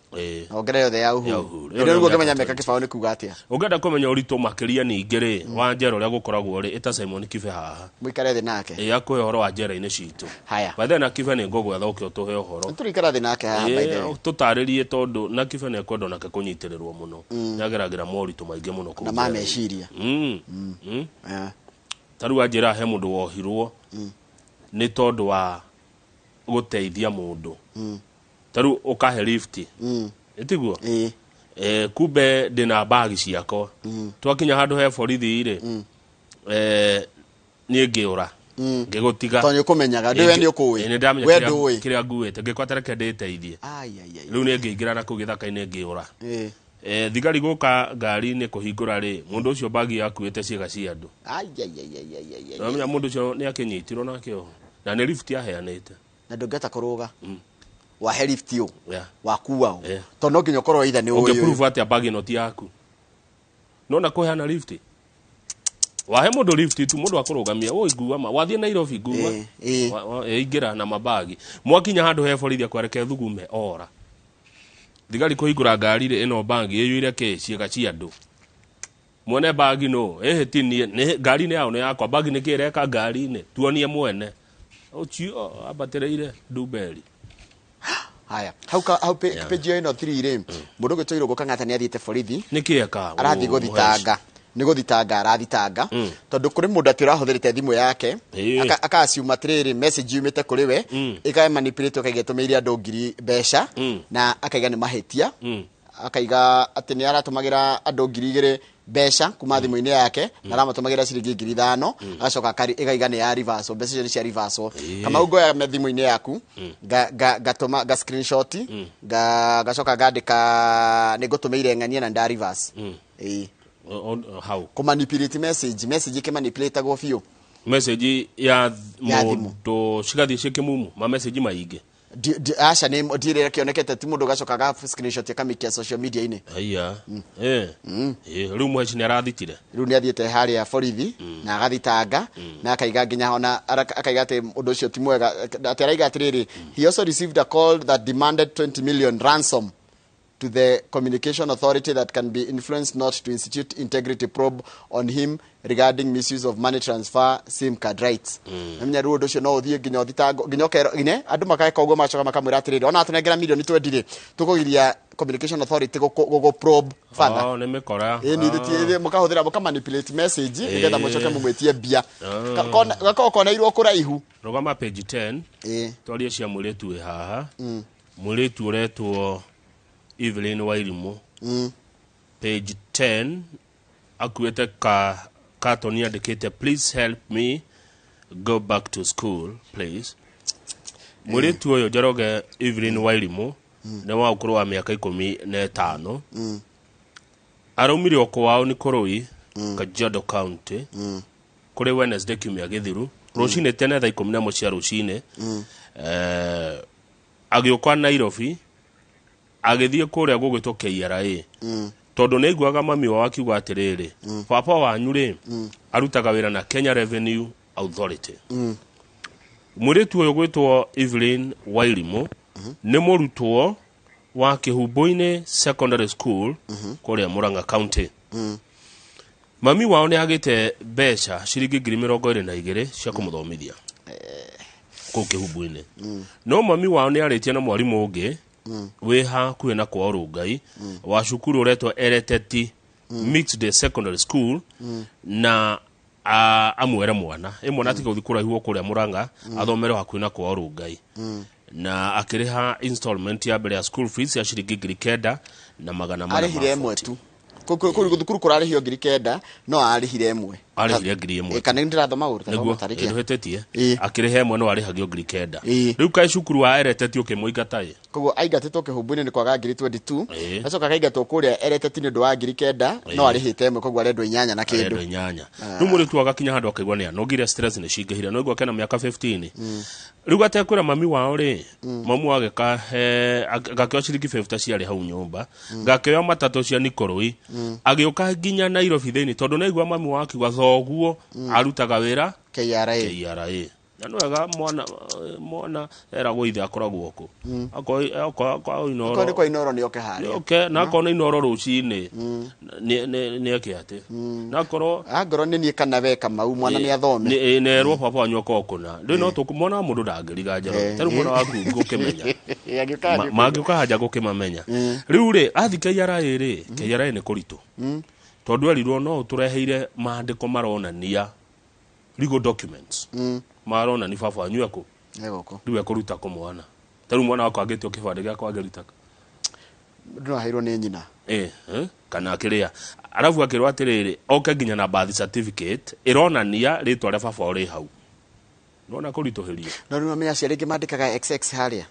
na wongerere yothe ya Uhuru. Ya Uhuru. Ĩno nĩguo ũngĩmenya Mĩaka mĩaka kĩbaũ nĩ kuga atĩa. Ũngĩenda kũmenya ũritũ makĩria ningĩ rĩ, wa njera ũrĩa gũkoragwo rĩ, ĩta Simon Kibe haha. Mũikare thĩ nake. Ĩĩ, akũhe ũhoro wa njera-inĩ citũ. Haya. By then na Kibe nĩ ngũgwetha ũke ũtũhe ũhoro. Tũrĩikara thĩ nake haha, by the way. Tũtarĩrie tondũ na Kibe nĩ ekwenda onake kũnyitĩrĩrwo mũno. Nĩageragĩra moritũ maingĩ mũno kũu Na ma njera-inĩ. meciria. Ta rĩu anjĩra he mũndũ wohirwo nĩ tondũ wa gũteithia mũndũ. Ta rĩu ũkahe lift. Ĩtiguo? Kumbe ndĩna bagi ciakwa. Twakinya handũ he borithi rĩ, niĩ ngĩũra. Ngĩgũtiga. Tondũ nĩũkũmenyaga, ndũĩ we nĩũkũĩ. Nĩ ndamenya We ndũĩ. kĩrĩa nguĩte, ngĩkwata reke ndĩteithie. Ai, ai, ai. Rĩu nĩ ngĩingĩra na kũu gĩthaka-inĩ ngĩũra. Thigari gũka ngari-inĩ kũhingũra rĩ, mũndũ ũcio bagi akuĩte ciĩga cia andũ. Ai, ai, ai, ai, ai, ai, ai. Ũramenya mũndũ ũcio nĩ akĩnyitirwo na akĩohwo. Na nĩ lift aheanĩte. Na ndũngĩhota kũrũga. Wahe lift ũ. Wakua ũ. Tondũ no nginya ũkorwo either nĩ ũĩ ũyũ. Ũngĩprove atĩa bagi ĩno ti yaku? Nona kũheana lift? Wahe mũndũ lift tu, mũndũ akũrũgamia, oi ngua ma, wathiĩ Nairobi ngua. Ingĩra na mabagi. Mwakinya handũ he borithi akwareke thugume ora. Thigari kũhingũra ngari rĩ, ĩno bagi ĩiyũire kĩ ciĩga cia andũ. Mwene bagi no, ti niĩ, nĩ ngari nĩ yao nĩ yakwa, bagi nĩ kĩ ĩreka ngari-inĩ, tuonie mwene. Ũcio ambatĩrĩire ndumberi. Haya, hau hau page ĩno 3 rĩ, mũndũ ũgwĩtwo Irũngũ Kang'ata nĩ athiĩte borithi. Nĩ kĩ eka? Arathiĩ gũthitanga. Nĩ gũthitanga arathitanga. Tondũ kũrĩ mũndũ atĩ ũrahũthĩrĩte thimũ yake, aka assume atĩrĩrĩ, message yumĩte kũrĩ we, ĩka manipulate ũkaiga ĩtũmĩire andũ ngiri mbeca, na akaiga nĩ mahĩtia. Akaiga atĩ nĩ aratũmagĩra andũ ngiri igĩrĩ mbeca kuma thimũ-inĩ yake, na aramatũmagĩra ciringi ngiri ithano, agacoka ĩkaiga nĩ ya reversal, mbeca icio nĩ cia reversal. Kamau ngoya thimũ-inĩ yaku, ngatũma, nga screenshot, ngacoka ngandĩka nĩ ngũtũmĩire ng'ania na nda reverse. Hau. Kũmanipulate message, message ĩkĩmanipulateagwo biũ. Message ya Ya thimũ. mũndũ cigathiĩ ciĩ kĩmumu, ma message maingĩ. Aca, nĩ ndirĩ kĩonekete ti mũndũ gacoka ga screenshot akamĩikia social media-inĩ. Haiya. Rĩu mũheci nĩ arathitire. Rĩu nĩ athiĩte harĩa borithi na agathitanga, na akaiga nginya ona akaiga atĩ ũndũ ũcio ti mwega, atĩ araiga atĩrĩrĩ, he also received a call that demanded 20 million ransom to the communication authority that can be influenced not to institute integrity probe on him regarding misuse of money transfer SIM card rights. Namenya rĩu ũndũ ũcio no ũthiĩ nginya ũthitango, nginya ũkerwo, nginya andũ makeka ũguo magacoka makamwĩra atĩrĩrĩ, ona atũnengera milioni 20 rĩ, tũkũgiria communication authority gũkũ probe further. Oh, nĩ mĩkora. Ĩĩ, nĩ ithuĩ mũkahũthĩra, mũkamanipulate message, nĩgetha mũcoke mũmwĩtie mbia. Gakorwo koneirwo kũraihu. Rũgama page 10. Twarie cia mũirĩtu wĩ haha. Mũirĩtu ũretwo Evelyn Wairimu. Page 10 akuĩte ka katoni andĩkĩte please help me go back to school please. Mũirĩtu ũyũ Njoroge Evelyn Wairimu nĩ wa ũkũrũ wa mĩaka 15. Araumire o kwao nĩ Kũrũi, Kajiado County, kũrĩ Wednesday kiumia gĩthiru rũcinĩ tene thaa 11 cia rũcinĩ. Agĩũka Nairobi agĩthiĩ kũrĩa gũgwĩtwo KRA. Tondũ nĩ aiguaga mami wao akiuga atĩrĩrĩ, baba wanyu rĩ arutaga wĩra na Kenya Revenue Authority. Mũirĩtu ũyũ gwĩtwo Evelyn Wairimu nĩ mũrutwo wa Kĩhumbu-inĩ Secondary School kũrĩa Murang'a County. Mami wao nĩ agĩte mbeca ciringi 22,000 cia kũmũthomithia kũu Kĩhumbu-inĩ. No mami wao nĩ arĩtie na mwarimũ ũngĩ wĩ hakuhĩ na kwao Rũngai wa cukuru ũretwo Ereteti Mixed Secondary School na amwere mwana ĩ mwana atige gũthiĩ kũraihu kũrĩa Murang'a, athomere hakuhĩ na kwao Rũngai, na akĩrĩha installment ya mbere ya school fees ya ciringi 9,400. Arĩhire ĩmwe tu. Kũu thukuru kũrarĩhio 9,000, no arĩhire ĩmwe. Arĩhire 1,000. Ĩ, kana nĩndĩrathoma ũru? Nĩguo. Tarĩkia. Ndũhĩtĩtie, akĩrĩha ĩmwe no arĩhagio 9,000. Rĩu kaĩ cukuru wa Ereteti ũkĩmũingata ĩ? Koguo aingatĩtwo Kĩhumbu-inĩ nĩ kwaga 22,000. Ĩĩ. Acoka akaingatwo kũrĩa Ereteti nĩ ũndũ wa 9,000, no arĩhĩte ĩmwe, koguo arendwo inyanya na arendwo kĩndũ. Inyanya. Rĩu mũirĩtu agakinya handũ akaigua nĩ anogire, stress nĩ cingĩhire, no igua kena mĩaka 15 rĩu atekwĩra mami wao rĩ. Mamu agĩkahe gakĩoya ciringi 50 ciarĩ hau nyũmba, gakĩoya matatũ cia Nikoroi, agĩũka nginya Nairobi thĩinĩ tondũ nĩaigua mami wao akiuga thoguo arutaga wĩra KRA. KRA. Na nĩ wega mwana eragwo ithe akoragwo kũ. Akorwo Inoro. Akorwo nĩ kwa Inoro nĩ oke harĩa. Okay, na akorwo nĩ Inoro rũcinĩ nĩ eke atĩ na akorwo Angorwo nĩ niĩ kana we Kamau, mwana nĩ athome. Nerwo baba wanyu akorwo kũna rĩu no tũkũ mwana wa mũndũ ndangĩriga njero Eh. ta rĩu mwana waku ngũkĩmenya. Angĩũka Mangĩũka hanja gũkĩmamenya rĩu rĩ athi KRA rĩ, KRA nĩ kũritũ tondũ erirwo no ũtũreheire maandĩko maronania legal documents maronani baba wanyu ekũ. Egũkũ. Rĩu ekũruta kũ mwana? Ta rĩu mwana wakwa angĩtio kĩbandĩ gĩakwa angĩruta kũ? Ndũraheirwo nĩ nyina. Kana akĩrĩa arabu akĩrwo atĩrĩrĩ oke nginya na birth certificate ĩronania rĩtwa rĩa baba ũrĩ hau. Nona kũritũhĩrio. No rĩu amenya aciari aingĩ mandĩkaga XX harĩa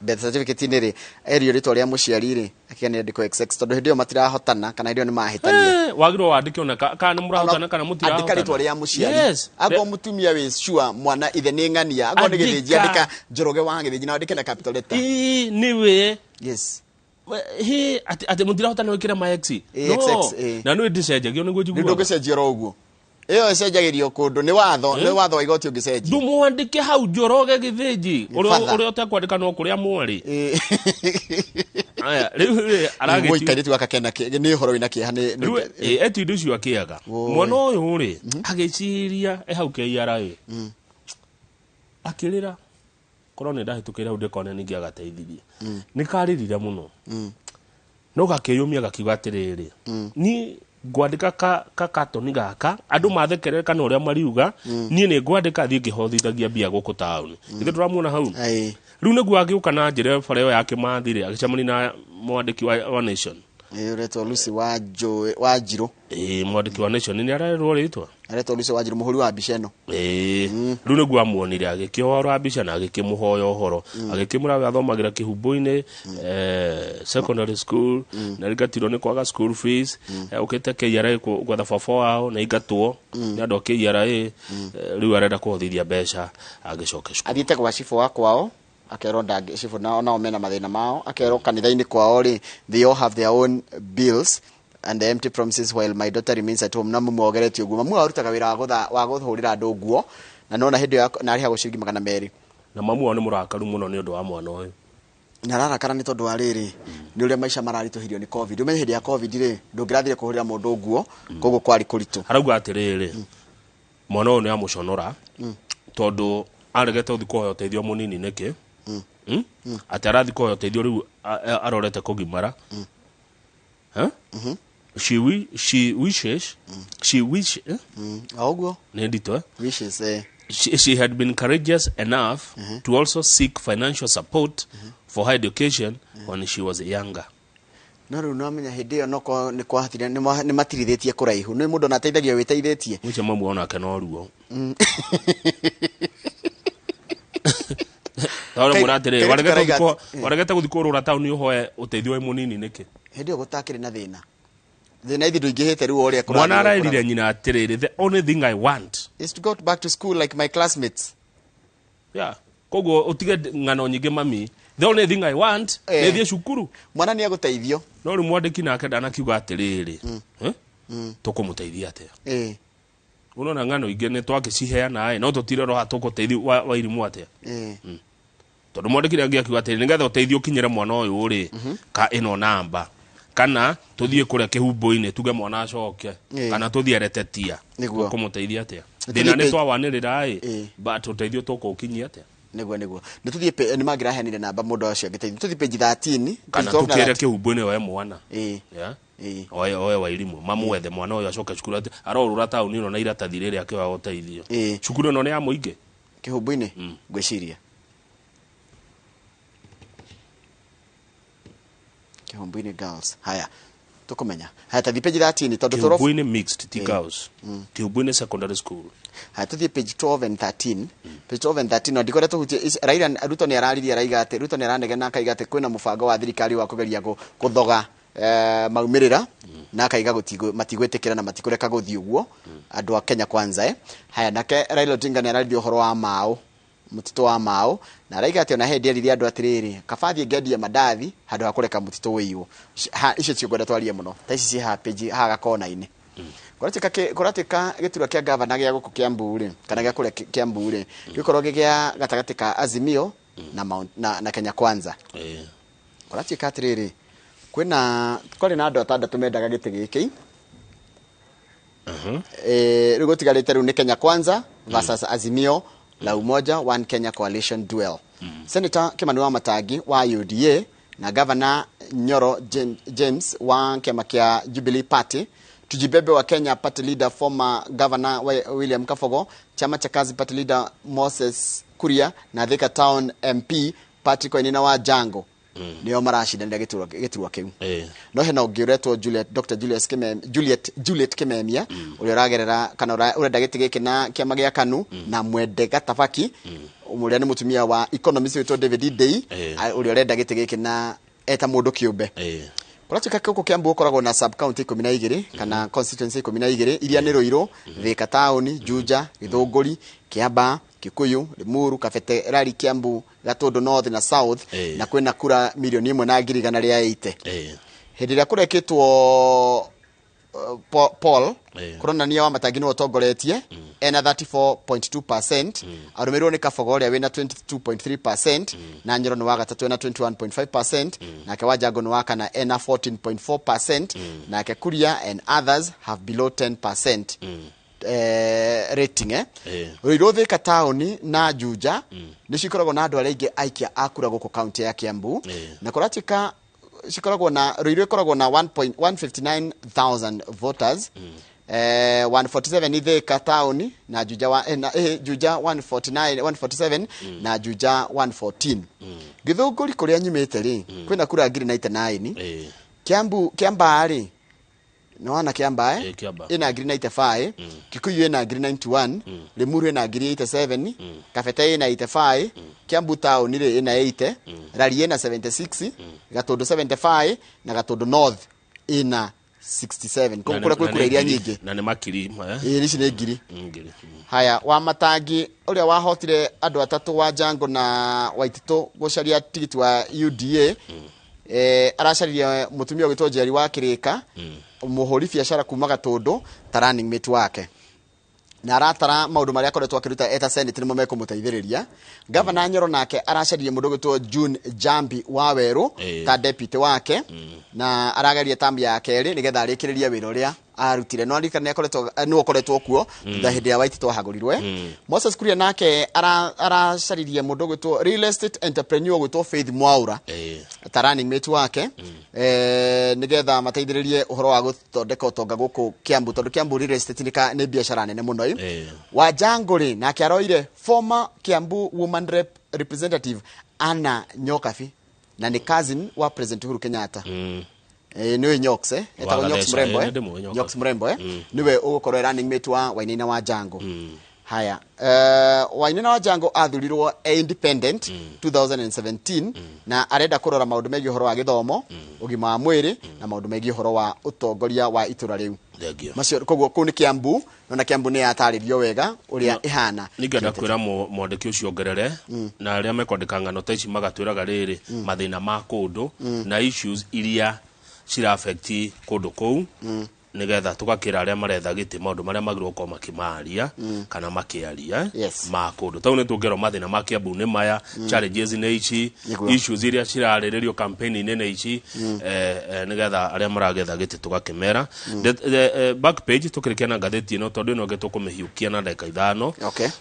birth certificate-inĩ rĩ, erio rĩtwa rĩa mũciari rĩ, akiga nĩ andĩkwo XX tondũ hĩndĩ ĩyo matirahotana kana hĩndĩ ĩyo nĩ mahĩtania. Wagĩrĩirwo wandĩke ona kana nĩ mũrahotana kana Andĩka mũtirahotana. rĩtwa rĩa mũciari. Angorwo mũtumia wĩ sure mwana ithe nĩ ng'ania, angorwo nĩ Gĩthĩnji, Andĩka. andĩka Njoroge wa Gĩthĩnji na wandĩke na capital letter. Ĩĩ, nĩwe. Yes. He atĩ mũtirahotana wĩkĩre ma X. Ĩ, No. XX, ĩ. Na nĩ ndĩcenjagio nĩguo Nĩ njiguaga. ndũngĩcenjia oro ũguo, ĩyo ĩcenjagĩrio kũndũ nĩ watho, nĩ watho wa igoti ũngĩcenjia. Ndũmwandĩke hau Njoroge Gĩthĩnji ũrĩa Father. ũrĩa ũtekwandĩka no kũrĩa mwarĩ. Aya, rĩu rĩ aragĩtio Mũikarĩtu gaka kena nĩ ũhoro wĩna kĩeha nĩ Rĩu eti indo icio akĩaga. Woi. Mwana ũyũ rĩ agĩciria e hau KRA akĩrĩra, korwo nĩ ndahĩtũkĩire hau ndĩkone ningĩ agateithirie nĩ karĩrire mũno, no gakĩyũmia gakiuga atĩrĩrĩ, niĩ ngwandĩka ka katoni gaka andũ mathekerere kana ũrĩa mariuga, niĩ nĩ ngwandĩka thiĩ ngĩhothithagia mbia gũkũ taũni. Ithe tũramuona hau rĩu nĩguo agĩũka na njĩra ĩyo bara ĩyo ya Kĩmathi rĩ, agĩcemania na mwandĩki wa Nation. Ĩ, ũretwo Lucy wa Njũĩ wa Njirũ. Ĩĩ, mwandĩki wa Nation nĩ arerwo rĩtwa. Aretwo Lucy wa Njirũ, mũhũri wa mbica ĩno. Ĩĩ, rĩu nĩguo amuonire agĩkĩhora mbica na agĩkĩmũhoya ũhoro, agĩkĩmwĩra we athomagĩra Kĩhumbu-inĩ secondary school na ringatirwo nĩ kwaga school fees, ũkĩte KRA gwetha baba wao na ingatwo nĩ andũ a KRA, rĩu arenda kũhothithia mbeca agĩcoke cukuru. Athiĩte gwa cibũ wa kwao akerwo ndangĩ cibũ nao mena mathĩna mao, akerwo kanitha-inĩ kwao rĩ, they all have their own bills and the empty promises while my daughter remains at home. Na mũmuogeretie ũguo mamu arutaga wĩra wa gũhũrĩra andũ nguo na nona hĩndĩ ĩyo na arĩhagwo ciringi 200. Na mamu wao nĩ mũrakaru mũno nĩ ũndũ wa mwana ũyũ. Na ararakara nĩ tondũ wa rĩrĩ, nĩ ũrĩa maica mararitũhirio nĩ COVID. Ũmenye hĩndĩ ya COVID rĩ, ndũngĩrathire kũhũrĩra mũndũ nguo, koguo kwarĩ kũritũ. Arauga atĩrĩrĩ, mwana ũyũ nĩ amũconora tondũ aregete gũthiĩ kũhoya ũteithio mũnini nĩkĩ? Atĩ arathiĩ kũhoya ũteithio rĩu arorete kũgimara. Huh? She wishes, she wish, eh? O ũguo. Nĩ ndito, eh? Wishes, eh. She had been courageous enough to also seek financial support for her education when she was younger. No rĩu no amenya hĩndĩ ĩyo no nĩ kwahatire nĩ matirithĩtie kũraihu, nĩ mũndũ onateithagio wĩteithĩtie. Ũcio mamu onake no ruo. Tondũ mwĩra atĩrĩrĩ, Kairĩtu karaiga waregete gũthiĩ kũrũra taũni ũhoe ũteithio wĩ mũnini nĩkĩ? Hĩndĩ ĩyo gũtakĩrĩ na thĩna, thĩna ithi ndũingĩhĩte rĩu ũrĩa kũrathiĩ Mwana ũkũraga. araĩrire nyina atĩrĩrĩ, the only thing I want is to go back to school like my classmates. Yeah. Koguo ũtige ng'ano nyingĩ mami. The only thing I want Eh. nĩ thiĩ cukuru. Mwana nĩ egũteithio. No rĩu mwandĩki nake ndanakiuga atĩrĩrĩ, eh? Tũkũmũteithia atĩa? Unaona ng'ano ingĩ nĩ twakĩciheana ĩ, no tũtirero haha tũkũteithia wa irimũ atĩa. Tondũ mwandĩki rĩangĩ akiuga atĩrĩ, nĩgetha ũteithio ũkinyĩre mwana ũyũ rĩ, ka ĩno namba, kana tũthiĩ kũrĩa kĩhumbũ-inĩ tuge mwana acoke, kana tũthiĩ eretetia. Nĩguo. Tũkũmũteithia atĩa? Nĩ Thĩna tũthiĩ nĩ twawanĩrĩra ĩ, but ũteithio tũkũũkinyia atĩa? Nĩguo nĩ tũthiĩ nĩ mangĩraheanire namba mũndũ ũcio angĩteithio. Tũthiĩ page 13. Kana Page 12 na tũkĩre 13. kĩhumbũ-inĩ oe mwana. Yeah? Oe oe wairimũ mamwethe mwana ũyũ acoke cukuru, atĩ arorũra taũni ĩno na iratathi rĩrĩ akĩoya ũteithio. Cukuru ĩno nĩ ya mũingĩ. Kĩhumbũ-inĩ ngwĩciria Kĩhumbũ-inĩ girls. Haya, tũkũmenya. Haya, tathi page 13 tondũ tũro Kĩhumbũ-inĩ mixed, ti girls. Kĩhumbũ-inĩ secondary school. Haya, tũthiĩ page 12 and 13. Page 12 and 13, no ndikwenda tũhutie Raila. Ruto nĩ araririe, araiga atĩ Ruto nĩ aranegena akaiga atĩ kwĩna mũbango wa thirikari wa kũgeria gũthoga maumĩrĩra, na akaiga matigwĩtĩkĩra na matikũreka gũthiĩ ũguo andũ a Kenya Kwanza, eh. Haya, nake Raila Odinga nĩ araririe ũhoro wa Mau, mũtitũ wa Mau, na araiga atĩ ona hĩndĩ erire andũ atĩrĩrĩ, kaba thiĩ ngendie mandathi handũ ha kũreka mũtitũ ũiywo. Icio cio ngwenda twarie mũno, ta ici ciĩ haha page haha gakona-inĩ. Kũratuĩka gĩturwa kĩa gavana gĩa gũkũ Kiambu rĩ, kana gĩa kũrĩa Kiambu rĩ, gĩkorwo gĩ gĩa gatagatĩ ka Azimio na Mount, na Kenya Kwanza. Kũratuĩka atĩrĩrĩ, kwĩna kwarĩ na andũ atandatũ mendaga gĩtĩ gĩkĩ. Rĩu gũtigarĩte rĩu nĩ Kenya Kwanza versus Azimio la Umoja One Kenya Coalition duel. Senator Kimani wa Matangi wa UDA na Governor Nyoro James wa kĩama kĩa Jubilee Party, Tujibebe wa Kenya Party leader former Governor William Kabogo, Chama cha Kazi Party leader Moses Kuria na Thika Town MP Patrick Wainaina wa Jango nĩo maracindanĩra gĩturwa kĩu. No hena ũngĩ ũretwo Juliet, Dr. Julius Kimem, Juliet, Juliet Kimemia, ũrĩa ũragerera kana ũrenda gĩtĩ gĩkĩ na kĩama gĩa KANU, na Mwende Gatabaki, ũrĩa nĩ mũtumia wa economist wĩtwo David Ndei, ũrĩa ũrenda gĩtĩ gĩkĩ na eta mũndũ kĩũmbe. Kũratuĩka gũkũ Kiambu gũkoragwo na sub county 12 kana constituency 12, iria nĩ Ruiru, Thika Town, Juja, Githũngũri, Kiambaa, Kikuyu, Limuru, Kabete, Rari, Kiambu, Gatundu North na South, na kwĩna kura 1,180,000. Hĩndĩ ĩrĩa kũrekĩtwo poll, kũronania wa Matangi nĩwe ũtongoretie ena 34.2%, arũmĩrĩirwo nĩ Kabogo ũrĩa wĩna 22.3%, na Nyoro nĩ wa gatatũ ena 21.5%, nake Wanjango nĩ wa kana ena 14.4%, nake Kuria and others have below 10% rating, eh. Ruiru, Thika Town na Juja nĩ cikoragwo na andũ arĩa aingĩ aikia a kura gũkũ kaunti ya Kiambu, na kũratuĩka cikoragwo na Ruiru ĩkoragwo na 1.159,000 voters, 147 ni Thika Town na Juja wa, na, Juja 149 147 na Juja 114. Githũngũri kũrĩa nyumĩte rĩ, kwĩna kura 99. Kiambu, Kiambaa rĩ, nĩwona Kiambaa, eh? Eh, Kiambaa. Ĩna 95, Kikuyu ĩna 91, Limuru ĩna 87, Kabete ĩna 85, Kiambu Town rĩ ĩna 80, Rari ĩna 76, Gatundu 75 na Gatundu North ĩna 67. Koguo kũrĩa kwĩ kura iria nyingĩ. Na nĩ makiri, eh? Ĩĩ, ici nĩ ngiri. Ngiri. Haya, wa Matangi ũrĩa wahotire andũ atatũ wa Jango na Waititũ gũcaria tigiti wa UDA, aracaririe mũtumia ũgwĩtwo Njeri wa Kĩrĩka, mũhũri biacara kuma Gatũndũ, ta running mate wake, na aratara maũndũ marĩa akoretwo akĩruta eta senate nĩmo mekũmũteithĩrĩria. Gavana Nyoro nake aracaririe mũndũ ũgwĩtwo June Jambi wa Werũ ta deputy wake, na arageria tamu ya kerĩ nĩgetha arĩkĩrĩrie wĩra ũrĩa arutire. No aririkana nĩakoretwo, nĩwe ũkoretwo kuo thutha hĩndĩ ya Waititũ ahagũrirwe. Moses Kuria nake aracaririe mũndũ ũgwĩtwo real estate entrepreneur ũgwĩtwo Faith Mwaura ta running mate wake, nĩgetha mateithĩrĩrie ũhoro wa gũthondeka ũtonga gũkũ Kiambu, tondũ Kiambu real estate nĩ biacara nene mũno ĩ. Wanjango rĩ nake aroire former Kiambu woman rep representative Anna Nyokabi, na nĩ cousin wa President Uhuru Kenyatta. Nĩwe Nyox, eh, etagwo Nyox Wagatheca, Mrembo, eh. nĩndĩmũĩ Nyox. Nyox Mrembo, eh, nĩwe ũgũkorwo e running mate wa Wainaina wa Jango. Haya, Wainaina wa Jango athurirwo e independent 2017 na arenda kũrora maũndũ megiĩ ũhoro wa gĩthomo, ũgima wa mwĩrĩ na maũndũ megiĩ ũhoro wa ũtongoria wa itũra rĩu. Thengio. Macio koguo kũu nĩ Kiambu, na Kiambu nĩ yatarĩrio wega ũrĩa ĩhana. Ningĩenda kwĩra mwandĩki ũcio ongerere na arĩa mekwandĩka ng'ano ta ici magatwĩraga rĩrĩ mathĩna ma kũndũ na issues iria cira affect kũndũ kũu, nĩgetha tũgakĩra arĩa maretha gĩtĩ maũndũ marĩa magĩrĩirwo gũkorwo makĩmaria kana makĩaria ma kũndũ tau. Nĩ tũngĩrwo mathĩna ma Kiambu nĩ maya, challenges nĩ ici, issues iria cirarĩrĩrio campaign-inĩ nĩ ici, nĩgetha arĩa maragetha gĩtĩ tũgakĩmera. Back page tũkĩrĩkia na ngathĩti ĩno, tondũ ĩno ĩngĩ tũkũmĩhiũkia na ndagĩka 5.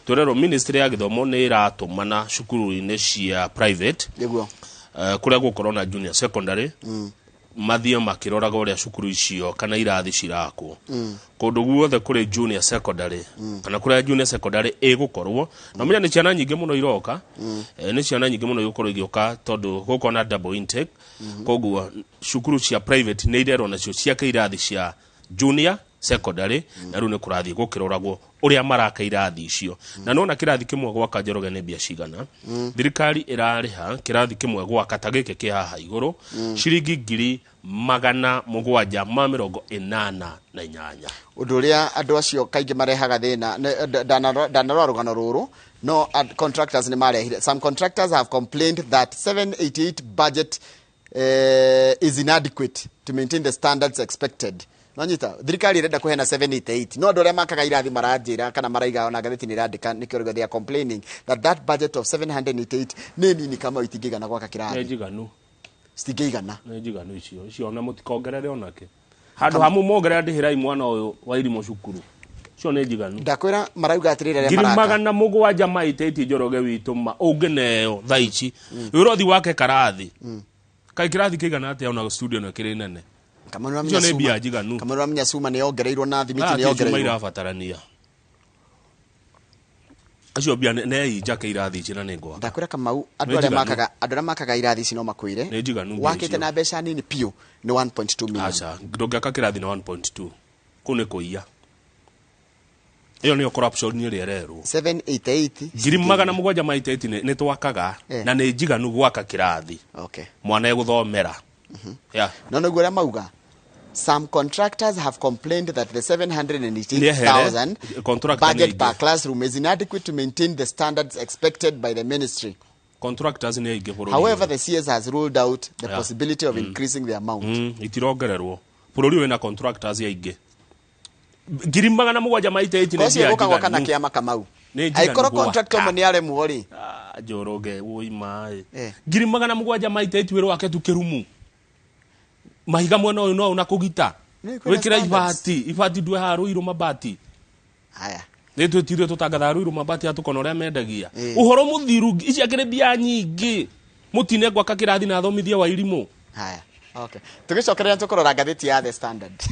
Twĩrerwo ministry ya gĩthomo nĩ ĩratũmana cukuru-inĩ cia private kũrĩa gũkorwo na junior secondary, mathiĩ makĩroraga ũrĩa cukuru icio kana irathi cirakwo kũndũ guothe kũrĩ junior secondary kana kũrĩa junior secondary ĩgũkorwo. Na ũmenye nĩ ciana nyingĩ mũno iroka, nĩ ciana nyingĩ mũno igũkorwo igĩũka tondũ gũkorwo na double intake. Koguo cukuru cia private nĩ irerwo nacio ciake irathi cia junior secondary, na rĩu nĩ kũrathiĩ gũkĩroragwo ũrĩa maraka irathi icio. Na nona kĩrathi kĩmwe gwaka, Njoroge, nĩ mbia cigana thirikari ĩrarĩha kĩrathi kĩmwe gwaka ta gĩkĩ kĩ haha igũrũ? Ciringi 788,000. Ũndũ ũrĩa andũ acio kaingĩ marehaga thĩna ndanarora rũgano rũrũ no contractors nĩ marehire. Some contractors have complained that 788 budget is inadequate to maintain the standards expected. Nonyita thirikari ĩrenda kũheana 788, no andũ arĩa makaga irathi maranjĩra kana maraiga ona ngathĩti nĩ ĩrandĩka nĩkĩo rĩu they are complaining that that budget of 788 nĩ nini kama itingĩigana gwaka Nĩ kĩrathi. Njiganu. Citingĩigana. Nĩ njiganu icio, ona mũtikongerere onake handũ ha mũmongerera ndĩhĩrai mwana ũyũ wa irimũ cukuru. Icio nĩ njiganu. Ndakwĩra marauga atĩrĩrĩ, arĩa ngiri maraka 788, Njoroge witũ, ma ũngĩneo thaa ici wĩra ũthi wake karathi kaĩ kĩrathi kĩigana atĩa ona studio ĩno kĩrĩ nene? Kamau nĩũramenya Icio nĩ cuma. mbia njiganu. Kamau nĩũramenya cuma nĩ yongereirwo na thimiti Ah, nĩ ti cuma yongereirwo. irabatarania acio mbia nĩ njake irathi ici na nĩ ngwaka. Ndakwĩra Kamau, andũ Nĩ arĩa njiganu. makaga, andũ arĩa makaga irathi ici no makwĩre Nĩ njiganu mbia wakĩte icio. na mbeca nini piũ nĩ 1.2 million. Aca, ndũngĩaka kĩrathi na 1.2, kũu nĩ kũiya. Ĩyo nĩyo corruption ĩrĩa ĩrerwo. 788. 788 nĩ twakaga na nĩ njiganu gwaka kĩrathi mwana egũthomera. Yeah. No nĩguo ũrĩa mauga, some contractors have complained that the 788,000 Nĩehere, contractor nĩ budget aingĩ. per classroom is inadequate to maintain the standards expected by the ministry. Contractors nĩ aingĩ bũrũri. However, the CS has ruled out the possibility of increasing the amount. Itirongererwo. Bũrũri wĩna contractors aingĩ. 788 nĩ Kocio mbia gũka gwaka na njiganu. kĩama, Kamau. Nĩ njiganu Angĩkorwo gwaka. contractor ũmwe nĩ aremwo rĩ? Ah, Njoroge, wũi maĩ. 788 wĩra wake tu kĩrumu mahiga mwena ũyũ no na kũgita. Nĩ kwĩna Wĩkĩra standards. ibati ndue haha Rũirũ mabati. Haya. Nĩ twĩtire tũtangathaga Rũirũ mabati atukona ũrĩa mendagia ũhoro mũthiru. Ici akĩrĩ mbia nyingĩ mũtine gwaka kĩrathi na athomithia wa irimũ. Haya. Okay. Tũgĩcokerera tũkũrora ngathĩti ya The Standard.